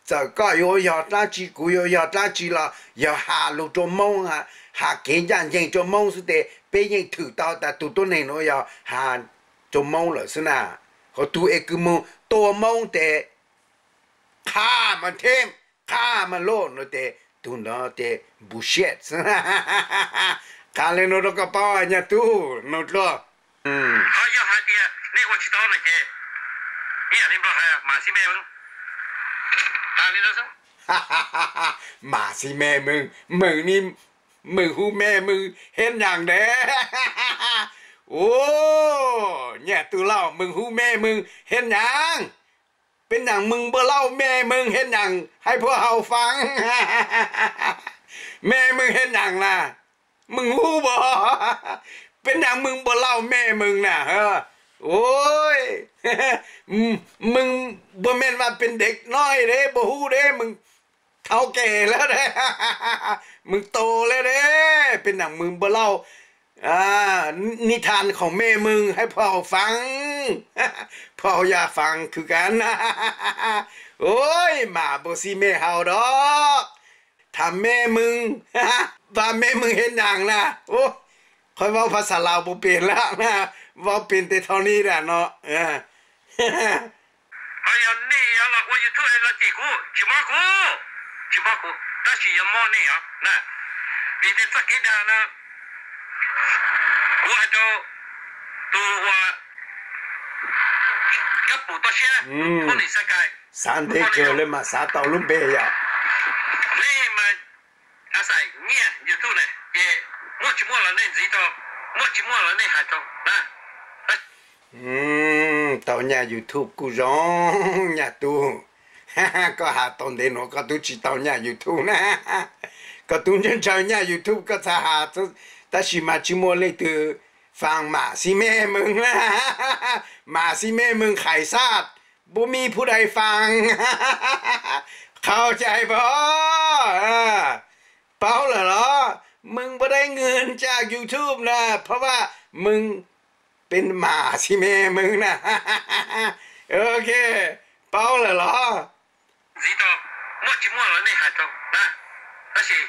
Txawm koj yuav yog dlaab tsi, kuv yuav yog dlaab tsi los yog has lug rua Moob, has kev ncaaj nceeg rua Moob xwb tes peb yeej thwm tau tas tug tuab neeg nuav yog has rua Moob lawm xwb na. Ho tug es kws moog tua Moob tes qha mas theb, qha mas loj nuav tes tug nuav tes bullshit xwb. Qha le nuav rua koj paub nyaj tug, nug dlua. Ho yog hais tias nej ua tsis tau na ces ib yam li Nplog hais mas xib me, tas li ntawd xwb. Mas xib me mws, mws ni, mws hu me mws hib nyaam dev. Nyaj tug lauj, mws hu me mws hib nyaam. Peb nyaam mws npawg lauj, me mws hib nyaam, hais puag hauv faav. Me mws hib nyaam na, mws hu puag, peb nyaam mws npawg lauj me mws na. Mws puag me mas peb dej no deb puag hu deb mws thau ke lawm deb, mws tus lawm deb, peb nyaam mws npawg lauj. Nij thaam khoom me mws hais puag hauv faav, puag hauv yaam faav khwv kav na. Mas npawg xib me hauv dog, thaam me mws, vas me mws hib nyaam na. Qhov vaub phas xas Laus puas pem lawm na, vaub pem tes thaus ni dam no. Ho yog nej yuav los ua YouTube los cem kuv, tsis mob kuv, tsis mob kuv, tab sis yuav mob nej os na. Vim tias txoj kev dag no kuv hais rau tus uas kab pum toj siab, Phooj Lis Xab Kais, xav ntev kawg li mas xav tau lub npe yom. Nej mas a xais nyiaj YouTube na ces muaj tsis muaj los nej ntxiv tau, muaj tsis muaj los nej hais tau na. Tau nyaj YouTube kuj zoo, nyaj tug. Koj has tau ntev nuav koj tub tsis tau nyaj YouTube na. Koj tub ntshaw ntshaw nyaj YouTube koj txhaj has, tab sis mas tsis muaj leej twg faam mam xib me mws na. Mam xib me mws khais xaj, puab mib phu dais faam. Qhau cai pab, paub lawm los? Mws puas dai nwg caj YouTube na, phab vaj mws peb mam xib me mws na. Ok, paub lawm los? Ntxiv tau, muaj tsis muaj los nej hais tau na, tab sis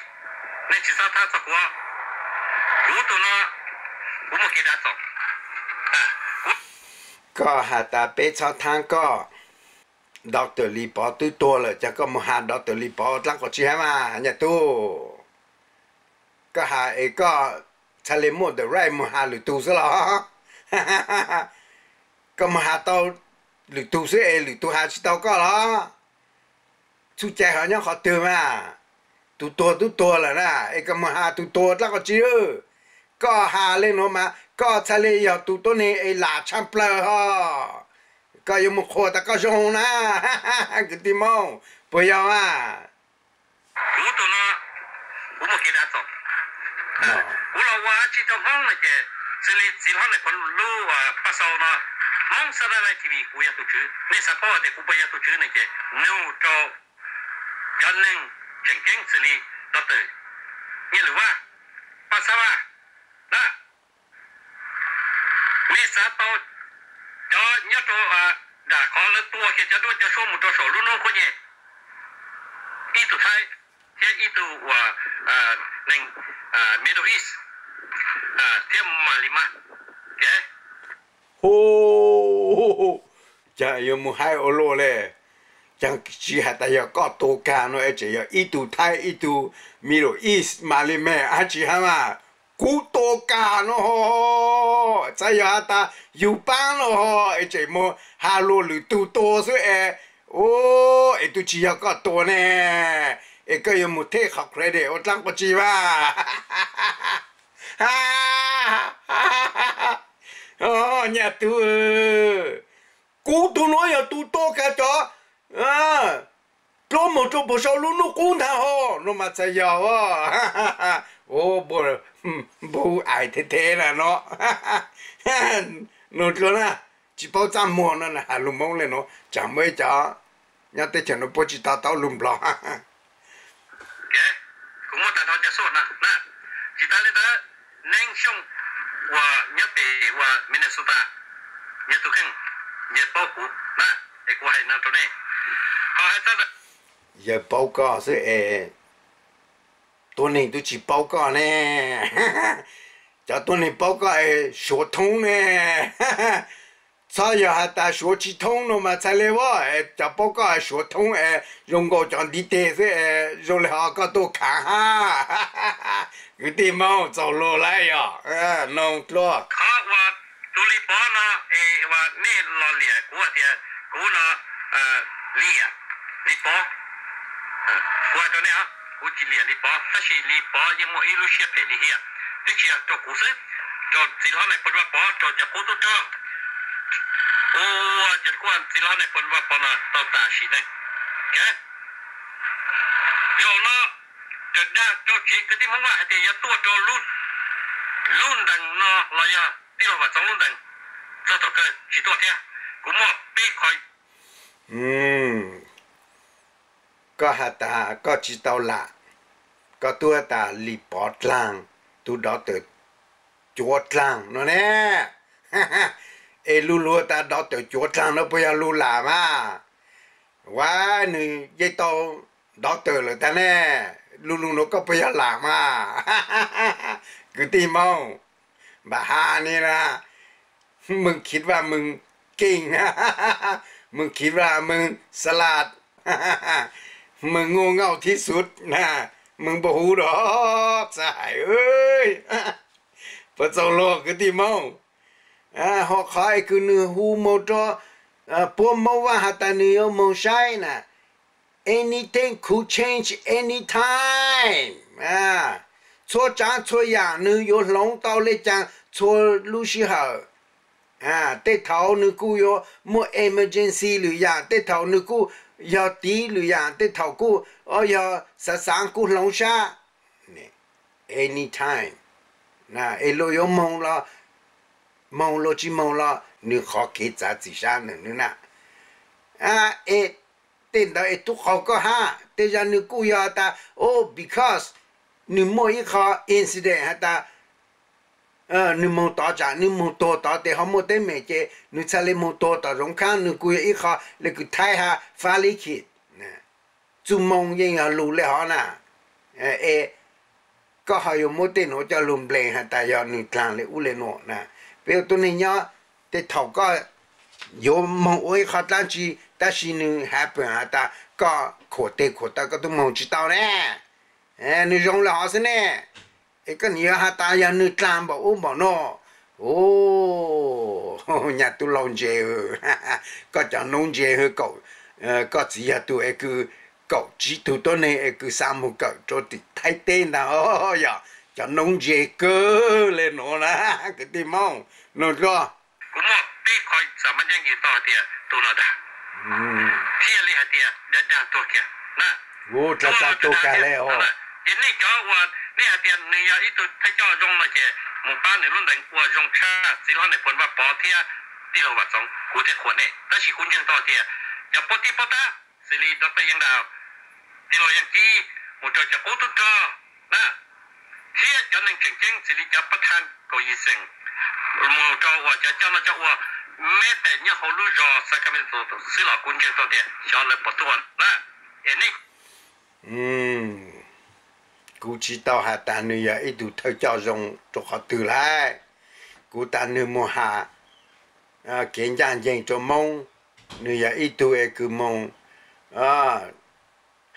nej tsis txhob thaab txog kuv, kuv tus no kuv muaj kev dav txaus. Koj has tas peb txhob thaab koj, Doctor Lis Pov twb tuag lawm, cas koj mus has Doctor Lis Pov dlaab quas tsi hab mas nyaj tug? Koj has es koj txhaj le muaj the right mus has lwm tug xwb los? Koj mus has tau lwm tug xwb es lwm tug has tsis tau koj los? Txuj cai ho nyob qhov twg mas? Tus tuag tub tuag lawm na, es koj mus has tus tuag dlaab quas tsi? Koj has le nuav mas koj txhaj le yog tus tuab neeg es lam tshaaj plawg ho. Koj yuav mus qhuas tas koj zoo na, kwv tij Moob, puas yog mas? Kuv tus no, kuv muaj kev dav txaus. Kuv los ua dab tsi rau Hmoob no ces xws li txiv hlob Nais Phoo lub paj xau no, Hmoob Xab Dab Lais T V kuv yog tus tswv. Nej xav paub tias kuv puas yog tus tswv no ces nug rau cov neeg tseem ceeb xws li Doctor Nyiaj Lwm Vaj, Paj Xab Vaj na. Nej xav tau cov nyob rau nram qhov lawv tua kiag cov duab cov suab mus rau saum lub hnub qub nyeg, ib tug Thaib thiab ib tug uas neeg Middle East thiab Malimab. Hu, cas yuav mus haib ua luaj le. Cas tsis has tas yog koj tua kag no es tseem yog ib tug Thaib ib tug Middle East Malimab dab tsi hab mas. Kuv tua kag no ho, txhais yog has tas yug paab no ho es tseem mus has luag lwm tug tua xwb es, es twb tsis yog koj tua ne, es koj yuav mus take qhov credit ua dlaab quas tsi mas. Nyaj tug, kuv tug nuav yog tus tua kag cov duab moog rau puag saum lub hnub qub ntag ho, no mas txhais yog npau ais thev thev na no. Nug dlua na, tsis paub txaj muag no has lug Moob le nuav, tsaam muaj ib cov nyob teb chaws nuav puab tsis to taub lug Nplog. Kuv muab tag nrho cov xuj na, tsis tas li ntawd, Neeb Xyooj uas nyob pem uas Minnesota, nyias tus kheej, nyias paub kuv na, es kuv hais no rau nej. Yawg paub koj xwb es tuab neeg twb tsis paub koj ne. Cov tuab neeg paub koj es suav thoob ne. Txhob yog has tas suav tsis thoob no mas txhais li as, cov paub koj suav thoob es zoo nkaus cov ntiv tes xwb es zoo li ho koj tuaj khav hab. Kwv tij Hmoob, txaus luag lawm yog noog dluag. Qhov uas tus Lis Pov no es uas nej los liam kuv tias kuv no liam Lis Pov, kuv hais rau nej, kuv tsis liam Lis Pov, tab sis Lis Pov yeej muaj ib lub siab phem lim hiam, twb tsis yog rau kuv xwb, rau txiv hlob Nais Phoo Vaj Pov, rau cov qub tub rog, ua ces kuj txiv hlob Nais Phoo Vaj Pov no tau tam sim neej. Zaum no raws dag rau tsev kwv tij Hmoob Vaj hais tias yuav tuaj rau lub ntees no los yog tij laug Vam Txoov lub ntees, txog thaum kawg tsis tuaj thiab. Kuv muaj peb qho. Koj has tas koj tsis tau lam, koj twb has tas Lis Pov dlaag, tus dov tawm cuav dlaag no ne. Es lu lug tas dov tawm cuav dlaag no puas yog lug lam mas? Ua, nws yeej tau dov tawm lawm tag ne, lu lug no koj puas yog lam mas? Kwv tij Hmoob, npam has ni na, mws khiv vaj mws keej, mws khiv vaj mws xalav, mws nguaj ngaus thib xuv, mws npau huv rau txhaj hais. Puas txaus luag kwv tij Hmoob? Ho qhov es kws nws hu moog rau puab Moob Vaj has tas nws yuav moog saib na, anything could change anytime. Txhua tsaav txhua yaam nws yuav hloov tau le caag txhua lub sij hawm. Tej thaum nws kuj yuav muaj emergency lwm yaam, tej thaum nws kuj yog tiv lwm yaam, tej thaum kuj yog xaav xaav kuj hloov sab. Anytime. Es luag yuav moog los moog, luag tsis moog los nws qhov kev txav txim sab nws na. Es tej ntawd es tub qaug koj hab, tej zag nws kuj yog tas, o, because nws muaj ib qho incident has tas nws moog tod tsaam, nws moog tuag tod tes ho muaj teeb meem ces nws txhaj le moog tuag tom zoov khaab, nws kuj yog ib qho le kws thaib has fab li khim. Txuj moo yeej yog lug le hov na. Es koj ho yuav muab tej nuav coj lug nplees has tas yog nws dlaag le ub le nuav na. Peb ua tuab neeg nyob, tej thaum koj yuav moog ua ib qho dlaab tsi, tab sis nws happen has tas koj khuam teg khuam taw koj tub moog tsis tau ne. Nws zoo le hov xwb ne. Es koj nim yuav has tas yog nws dlaag npaum ub npaum nuav. Nyaj tub laug ntse, koj cov noob ntse, koj txiv yog tug es kws kaum tsib tug tuab neeg es kws xaav moog kawm rua tim Thaib teb ntag, yog cov noob ntse kawg le nuav na, kwv tij Moob, noog dlua. Kuv muaj peb qho xam mab nceeb yws tau hais tias tus no dag, thiaj li hais tias dag dag tuag kiag na. Ua dlaag txav tuag kag le os. Ces nej cov uas nej hais tias nws yog ib tug thawj coj zoo no ces mus pab nws lub ntees ua zoo tshaj txiv hlob Nais Phoo Vaj Pov thiab tij laug Vam Txoov, kuv thiaj qhuas nej. Tab sis kuv ntseeg tau tias cov pob tib pob tab xws li Doctor Yeej Dau, tij laug Yeej Kib, mus rau cov qub tub rog na, thiab cov neeg tseem ceeb xws li cov pab thaj kaum yim xeem, mus rau uas cov coj noj coj ua, meb tes nyob hauv lub zos Sacramento xwb los kuv ntseeg tau tias xyov lawv puas tuaj na. Es nej Kuv tsis tau has tas nws yog ib tug thawj coj zoo rau qhov twg lawm. Kuv tas nws mus has kev ncaj ncees rau Moob, nws yog ib tug es kws moog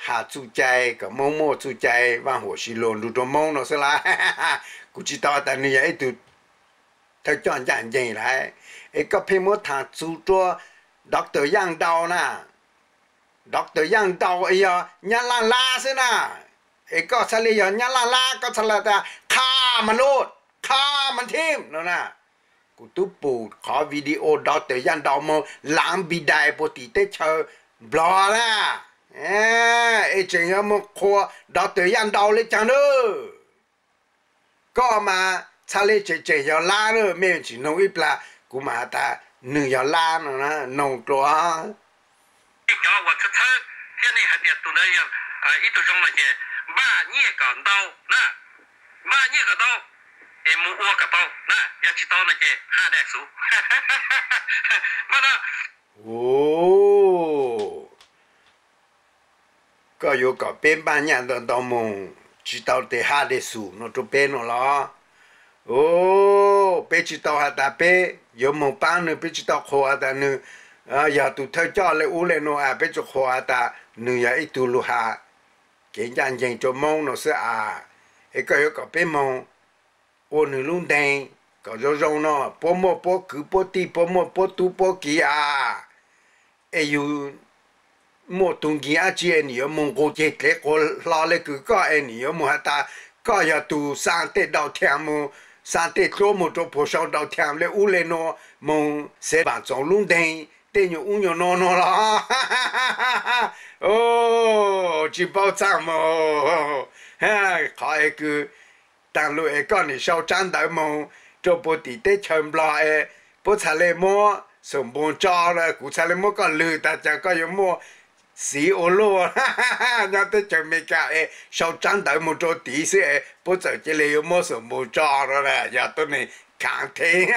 has txuj cai kom Moob muaj txuj cai vaj huam si luas nrug rua Moob no xwb lawm. Kuv tsis tau has tas nws yog ib tug thawj coj ncaj ncees lawm. Es koj pheej muab tham txug rua Doctor Yaj Ntau na. Doctor Yaj Ntau yog Nyab Laj Lab xwb na. Es koj txhaj le yog Nyab Laj Lab, koj txhaj le tas qha mas lub, qha mas thib no na. Kuv tub pum qhov video Doctor Yaj Ntau moog laav npi dais puag tim teb chaws Nplog na. Es tseem yog moog qhuas Doctor Yaj Ntau le caag na. Koj mas txhaj le tseem tseem yog lab na, mej tsis noog ib plag kuv mam has tas nwg yog lab no na, noog dlua. Nej cov uas txhawb txhawb thiab nej hais tias tus ntawd yog ib tug zoo no ces npaj nyiaj kom ntau na, npaj nyiaj kom ntau es mus ua kom tau na, yog tsis tau no ces haj daj xuv. Mas no, koj yuav kom peb npaj nyaj ntau ntau moog tsis tau tes hab dej xum no rua peb no los? O, peb tsis tau has tas peb yuav moog paab nwg, peb tsis tau qhuas has tas nwg yog tug thawj coj le ub le nuav, peb tsuas qhuas has tas nwg yog ib tug lug has kev ncaaj nceeg rua Moob no xwb as. Es koj yuav kom peb moog ua nwg lub nteeg kom zoo zoo no, puab muaj puab kwv puab tij, puab muaj puab tub puab kiv as. Es yug muaj tug nkiag dlaab tsi es nwg yuav moog nqus ceg dlev quas hlo le kws koj es nwg yuav moog has tas koj yog tug xaa tej dau thia moog, xaa tej dluab moog rua puag sau dau thia le ub le nuav, moog xeev vaam txoov lub nteeg tej nyuas ub nyuas nuav nuav los? O, tsis paub txaj muag. Qhov es kws taag lug es koj nim sau tsaab ntawv moog rua puag tim teb chaws Nplog es puab txhaj le muab xum npus tso, kuv txhaj le muab koj lwg tas caag koj yuav muaj xiv ua luaj. Nyob teb chaws Amelikas es sau tsaab ntawv moog rua tid xwb es puab txawm cia le yuav muab xum npus tso rua, yog tuab neeg khaav theeb.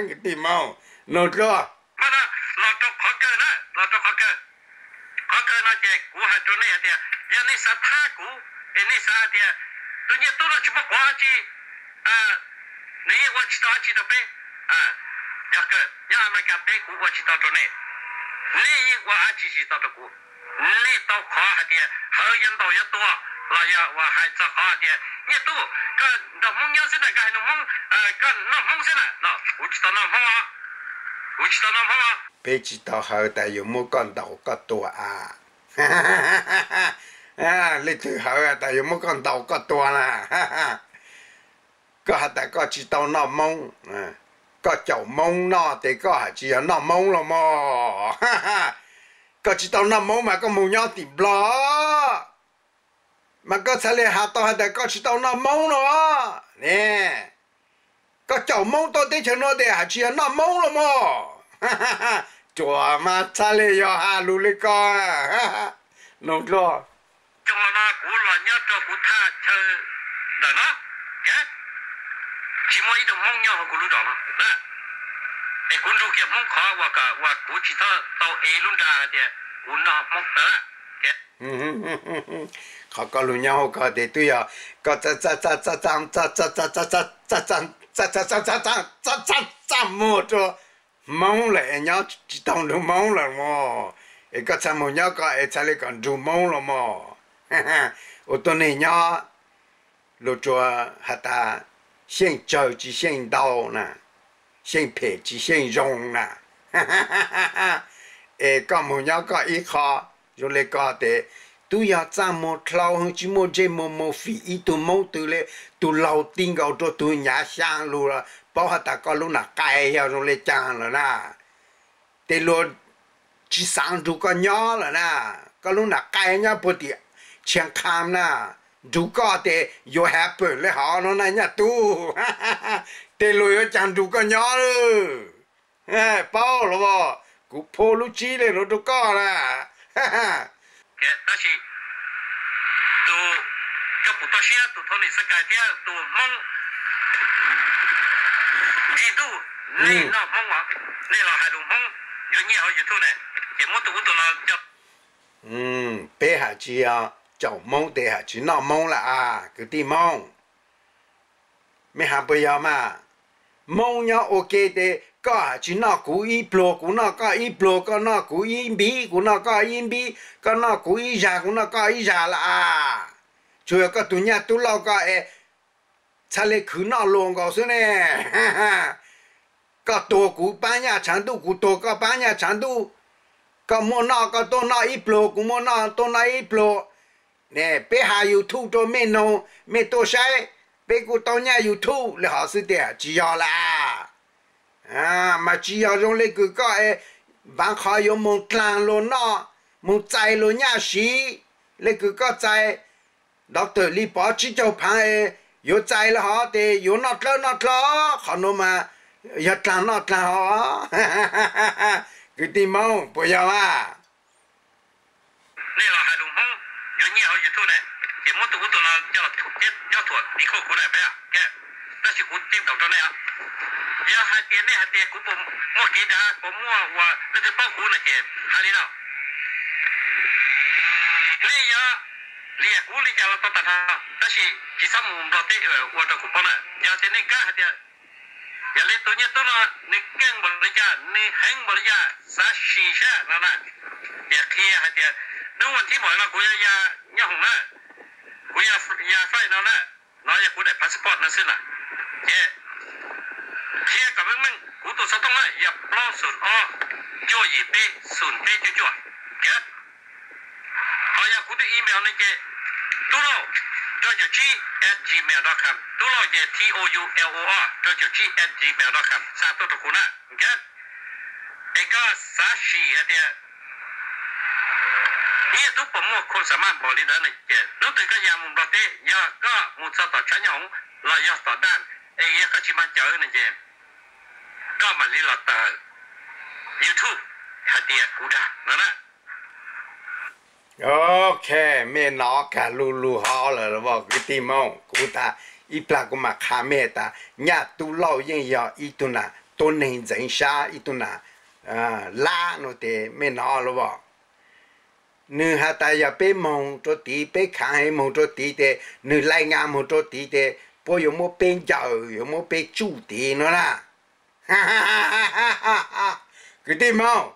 Kwv tij Moob, noog dluag. Los rua qhov kawg na, los rua qhov kawg. Qhov kawg no ces kuv has rua nej hais tias yog nej xav thab kuv es nej xav hais tias tus Nyiaj Tub no tsis muaj quav dab tsi, nws yeej ua tsis tau dab tsi rau peb. Yog kawg nyob Amelikas peb kuv ua tsis tau rau nej, nej yeej ua dab tsi tsis tau rau kuv. Nej tau qhov hais tias Hawj yuav ntaus yuav tua, los yog uas hais txog qhov hais tias Nyiaj Tub koj nrog Hmoob nyob xwb na, koj hais lus Hmoob, koj noj Hmoob xwb na, no kuv tsis tau noj Hmoob os, kuv tsis tau noj Hmoob os. Peb tsis tau hawv tas yuav muab koj ntaus koj tua a. Leej twg hawv tas yuav muab koj ntaus koj tua na? Koj has tas koj tsis tau noj Moob, koj caum Moob noj tes koj has tsis yog noj Moob los mog? Koj tsis tau noj Moob mas koj moog nyob tim Nplog, mas koj txhaj le has tau has tas koj tsis tau noj Moob no ne. Koj caum Moob tuaj teb chaws nuav tes has tsis yog noj Moob los mog? Ruam mas txhaj le yog has lug le ko. Noog dluag. Xyoo los no kuv los nyob rua kuv thaj chaw ntawm no, tsis muaj ib tug Hmoob nyob hauv kuv lub zos no, es kuv nrug kiag Hmoob qhov uas kuv tsis txhob tau ev lub nra hais tias kuv noj Hmoob na. Qhov koj lug nyob hauv ko tes twb yog koj txaj muag rua Hmoob lawm es nyob tsis tau nrug Hmoob lawm mog. Es koj txhaj moog nyob ko es txhaj le kom nrug Hmoob los mog. Ua tuab neeg nyob luag tsuas has tas xyeej tsawg tsis xyeej ntau na, xyeej phem tsis xyeej zoo na. Es koj moog nyob koj ib qho zoo le ko tes twb yog txaj muag dlhau, tsis muaj ntsej muag mus fim ib tug Hmoob twg le, tug laug ti nkaus rua tug nyav xyaa lug los paub has tas koj lub nam qai yog zoo le caag lawm na. Tes luag tsis xaav nrug koj nyob lawm na. Koj lub nam qai nyob puag tim Tshiab Qha na, nrug koj tes yuav happen le hov no na Nyiaj Tub. Tes luag yuav caag nrug koj nyob lawm? Paub los as, kuv phu lub tsib le nuav rua koj na. Tab sis tus koj pum toj siab tus Thoj Nim Xab Kais thiab tus Hmoob Ntsig Ntuj, nej noj Hmoob os, nej los hais lus Hmoob yuav nyiaj hauv YouTube ne, ces muab tus ub tus no coj. Peb has tsis yog caum Hmoob tes has tsis noj Hmoob lawm as kwv tij Hmoob. Mej has puas yog mas? Hmoob nyob ua ke tes koj has tsis noj kuv ib pluag, kuv noj koj ib pluag, koj noj kuv ib npib, kuv noj koj ib npib, koj noj kuv ib zag, kuv noj koj ib zag lawm as. Tsuas yog koj tus nyaj tub lauj koj es txhaj le khwv noj luas nkaus xwb ne. Koj tuag kuv paab nyaj tshav ntuj, kuv tuag koj paab nyaj tshav ntuj. Koj muaj noj koj tuaj noj ib pluag, kuv muaj noj tuaj noj ib pluag. Ne peb has YouTube rua mej noog, mej tuaj saib, peb kuj tau nyaj YouTube le hov xwb tes tsis yog lawm. Mas tsis yog zoo le kws koj es npaav qhov yuav moog dlaag luag noj, moog txais luag nyaj siv, le kws koj txais Doctor Lis Pov tsib caug phaav es yuav txais le hov tes yuav noj dlawb noj dlawb, qhov nuav mas yog dlaag noj dlaag hov. Kwv tij Moob puas yog mas? Nej los hais lus Hmoob yuav nyiaj hauv YouTube ne, ces muab tus ub tus no coj los cob thuam tim kuj kuv na peb. Tab sis kuv ceeb toom rau nej, yog hais tias nej hais tias kuv puas muaj kev dav, puas muaj ua leej twg paub kuv no ces hais li no, nej liam kuv li cas los tau tag nrho, tab sis tsis txhob mus Nplog teb ua rau kuv paub na. Yog tias nej kam hais tias yog li tus Nyiaj Tub no nws keej npaum li cas, nws heev npaum li cas, xav sim saib no na. Ces qhia hais tias hnub vas thib maum no kuv yuav ya nyob hoom na, kuv ya flight no na, no yog kuv daim passport no xwb na. Ces qhia kom meej meej, kuv tus xov tooj na yog plaub xoom ob cuaj yim peb xoom peb cuaj cuaj. Ho yog kuv tus email no ces tubloug rau caum tsib at gmail dot com, tubloug ces t o u l o rau caum tsib at gmail dot com xa tuaj rau kuv na. Es koj xav sim hais tias Nyiaj Tub puas muaj khuam xa maj npaum li ntawd no ces hnub twg koj ya mus Nplog teb, yog koj mus txog tom tshav nyob hoom los yog tom daj, es yog koj tsis mag cawv no ces koj mam li los tawm YouTube hais tias kuv dag no na. Ok, mej nov kag lug lug hov lawm los kwv tij Moob, kuv tas ib plag kuv mam qha mej tas Nyaj Tub Lauj yeej yog ib tug nam tuab neeg ntxeev sab, ib tug nam lab no tes mej nov los. Nws has tas yog peb moog rua tid, peb khaav heev moog rua tid tes, nws laij ngaa moog rua tid tes puab yuav muab peb ncaws, yuav muab peb tsuj tid no na. Kwv tij Moob,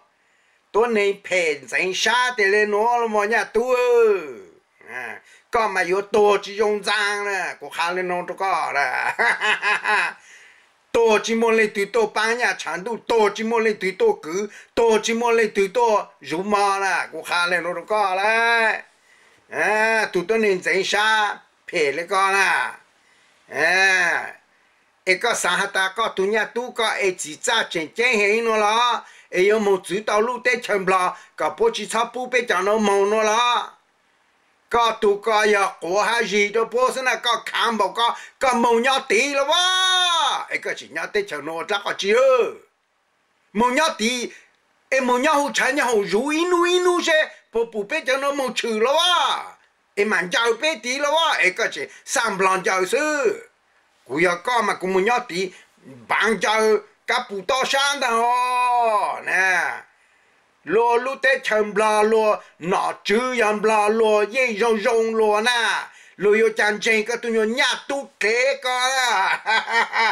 tuab neeg phem ntxeev sab tes le nuav los mas Nyaj Tub, koj mas yuav tuag tsis zoo ntxaa na, kuv qha le nuav rua koj na. Tuag tsis muaj leej twg tuaj paab nyaj tshav ntuj, tuag tsis muaj leej twg tuaj kwv, tuag tsis muaj leej twg tuaj zuv mog na, kuv qha le nuav rua koj lawm. Tug tuab neeg ntxeev sab phem le koj na. Es koj xaav has tas koj tug Nyaj Tub koj es txim txaj tseem ceeb heev nuav los, es yuav moog txwv tau lub teb chaws Nplog kom puab tsis txhob pub peb cov nuav moog nuav los? Koj tug ko yog quav hab zig rua puab xwb na, koj khaav npaum ko koj moog nyob tid los as, es koj tseem nyob teb chaws nuav ua dlaab qhov tsi? Moog nyob tid, es moog nyob huv tshav nyob hoom zuv ib nub ib nub seb puas pum peb cov nuav moog tshwm los as, es mam ncaws peb tid los as, es koj tseem xaj Nplog ncaws xwb. Kuv yog koj mas kuv moog nyob tid, npaav ncaws kab pum toj sab ntag hos na. Luag lub teb chaws Nplog, luag nom tswv yog Nplog, luag yeej zoo zoo luag na, luag yuav cas ntseeg koj tug nyuas Nyaj Tub dlev ko na.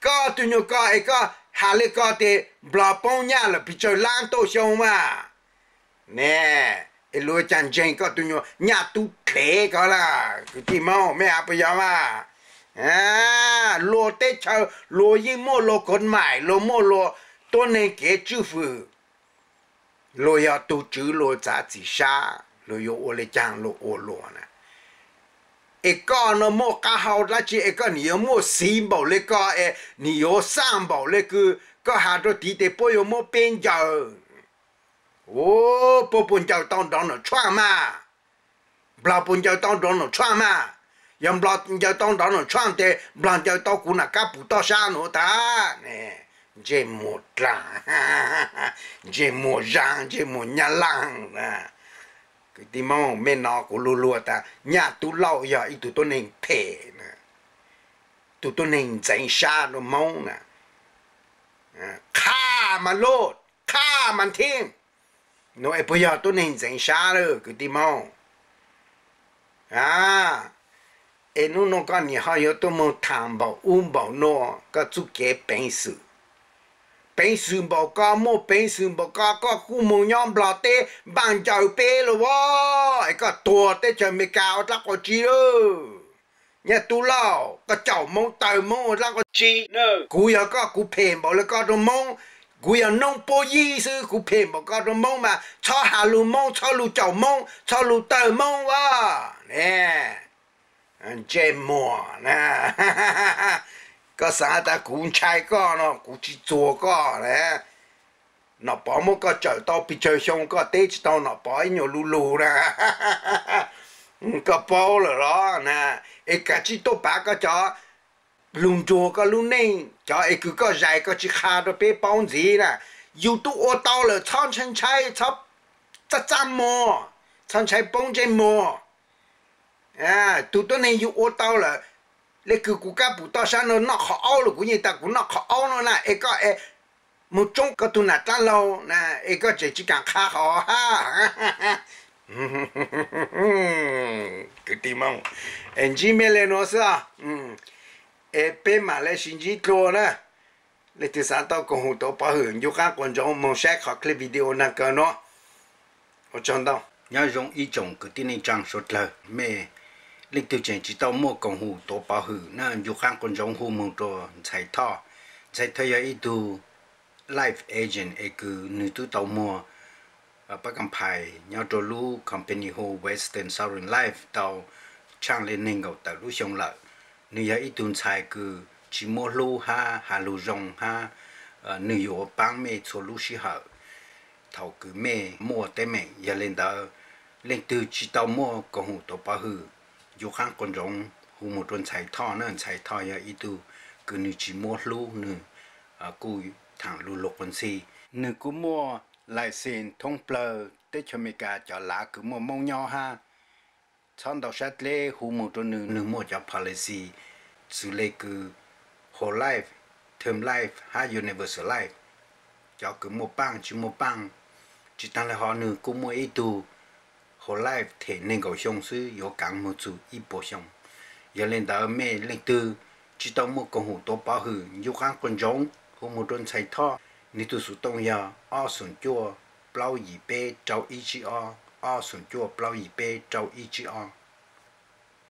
Koj tug nyuas ko es koj has le ko tes Nplog poob nyaj lawm pes tsawg lab tawm xyoo mas ne, es luag yuav cas ntseeg koj tug nyuas Nyaj Tub dlev ko na. Kwv tij Moob, mej has puas yog mas? Luag teb chaws luag yeej muaj luag kov maim, luag muaj luag tuab neeg kev tswj fwm. Luag yog tug tswv luag txav txim sab, luag yuav ua le caag luag ua luag na. Es koj no muaj qab hau dlaab tsi es koj nim yuav muaj xiv npaum le ko es nim yuav xaj npaum le kws koj has rua tid tes puab yuav muab peb ncaws. Puab puas ncaws tau Donald Trump mas? Nplog puas ncaws tau Donald Trump mas? Yog Nplog ncaws tau Donald Trump tes Nplog ncaws tau kuv nam kab pum toj sab nuav tag. Ntsej muag dlaag, ntsej muag zaag, ntsej muag nyab laag. Kwv tij Moob, mej nov kuv lug lug tas Nyaj Tub Lauj yog ib tug tuab neeg phem, tug tuab neeg ntxeev sab rua Moob na. Qha mas luj, qha mas nthib. Nuav es puas yog tuab neeg ntxeev sab lawm kwv tij Moob? Es nub nua koj nim ho yuav tuaj moog thaam npaum ub npaum nua, koj txuj kev peev xwm, peev xwm npaum ko muaj peev xwm npaum ko, koj kuj moog nyob Nplog teb npaaj ncaws peb los as, es koj tuag teb chaws Amelikas ua dlaab qhov tsi lawm? Nyaj Tub Lauj, koj caum Moob tawg Moob ua dlaab qhov tsi? Kuv yog koj, kuv phem npaum le koj rua Moob? Kuv yog noob puab yib xwb, kuv phem npaum koj rua Moob mas txhob has lug Moob, txhob lug caum Moob, txhob lug tawg Moob as. Ntsej muag na, koj xaav tas kuv ntshai koj no kuv tsis txuag koj na. Nom Pov muab koj tsawm tau pes tsawg xyoo koj teb tsis tau Nom Pov ib nyuag lug lug na. Koj paub lawm los na, es kav tsij tuaj pav koj cov lug nruag koj lub neej, cov es kws koj zais koj tsis qha rua peb paub ntxiv na. Yus tub ua tau lawm txhob ntshai ntshai, txhob txaj txaj muag, txhob ntshai poob ntsej muag. Tug tuab neeg yus ua tau lawm, le kws kuv kab pum toj sab no noj qhov aub los kuv yeej tas kuv noj qhov aub no na, es koj es moog tsoob koj tug nam dlaab laug na, es koj tseem tsis kaam qha qhov hab. Kwv tij Hmoob, es ntsib mej le nuav xwb os, es peb mam le sib ntsib dlua na. Leej twg xav tau koom hum tuav pov hwm ncu qaab quas ntsoov moog saib qhov clip video nag kawg nuav. Ua tsaug ntau. Nyob zoo ib tsoom kwv tij neej tsaa suav dlawg, mej leej twg tseem tsi tau muaj koom hum tuav pov hwm na, ncu qaab quas ntsoov hu moog rua Ntxhais Thoj. Ntxhais Thoj yog ib tug life agent es kws nwg tub tau muag pab kam phais nyob rua lub company hu Western Sovereign Life tau tshaaj le neeg nkaum tawm lub xyoo lawm. Nwg yog ib tug ntxhais kws tsi muab hlub hab has lug zoo hab nwg yuav paab mej txhua lub sij hawm thaum kws mej muaj teeb meem. Yog le ntawd, leej twg tsi tau muaj koom hum tuav pov hwm, ncu qaab quas ntsoov hu moog rua Ntxhais Thoj na. Ntxhais Thoj yog ib tug kws nwg tsi muab hlub, nwg kuj thaam lug luag quas ntxhi. Nwg kuj muaj license thoob plawg teb chaws Amelikas cov lav kws muaj Moob nyob hab. Txhob ntau sab dleb, hu moog rua nwg, nwg muaj cov policy xws le kws whole life, term life hab universal life, cov kws muaj paaj tsi muaj paaj. Tsi taag le hov nwg kuj muaj ib tug whole life them neeg nkaum xyoo xwb yuav kaav moog txug ib puas xyoo. Yog le ntawd mej leej twg tsi tau muaj koom hum tuav pov hwm, ncu qaab quas ntsoov hu moog rua Ntxhais Thoj. Nwg tug xuv tooj yog ob xoom cuaj plaub yim peb rau ib tsib ob, ob xoom cuaj plaub yim peb rau ib tsib ob.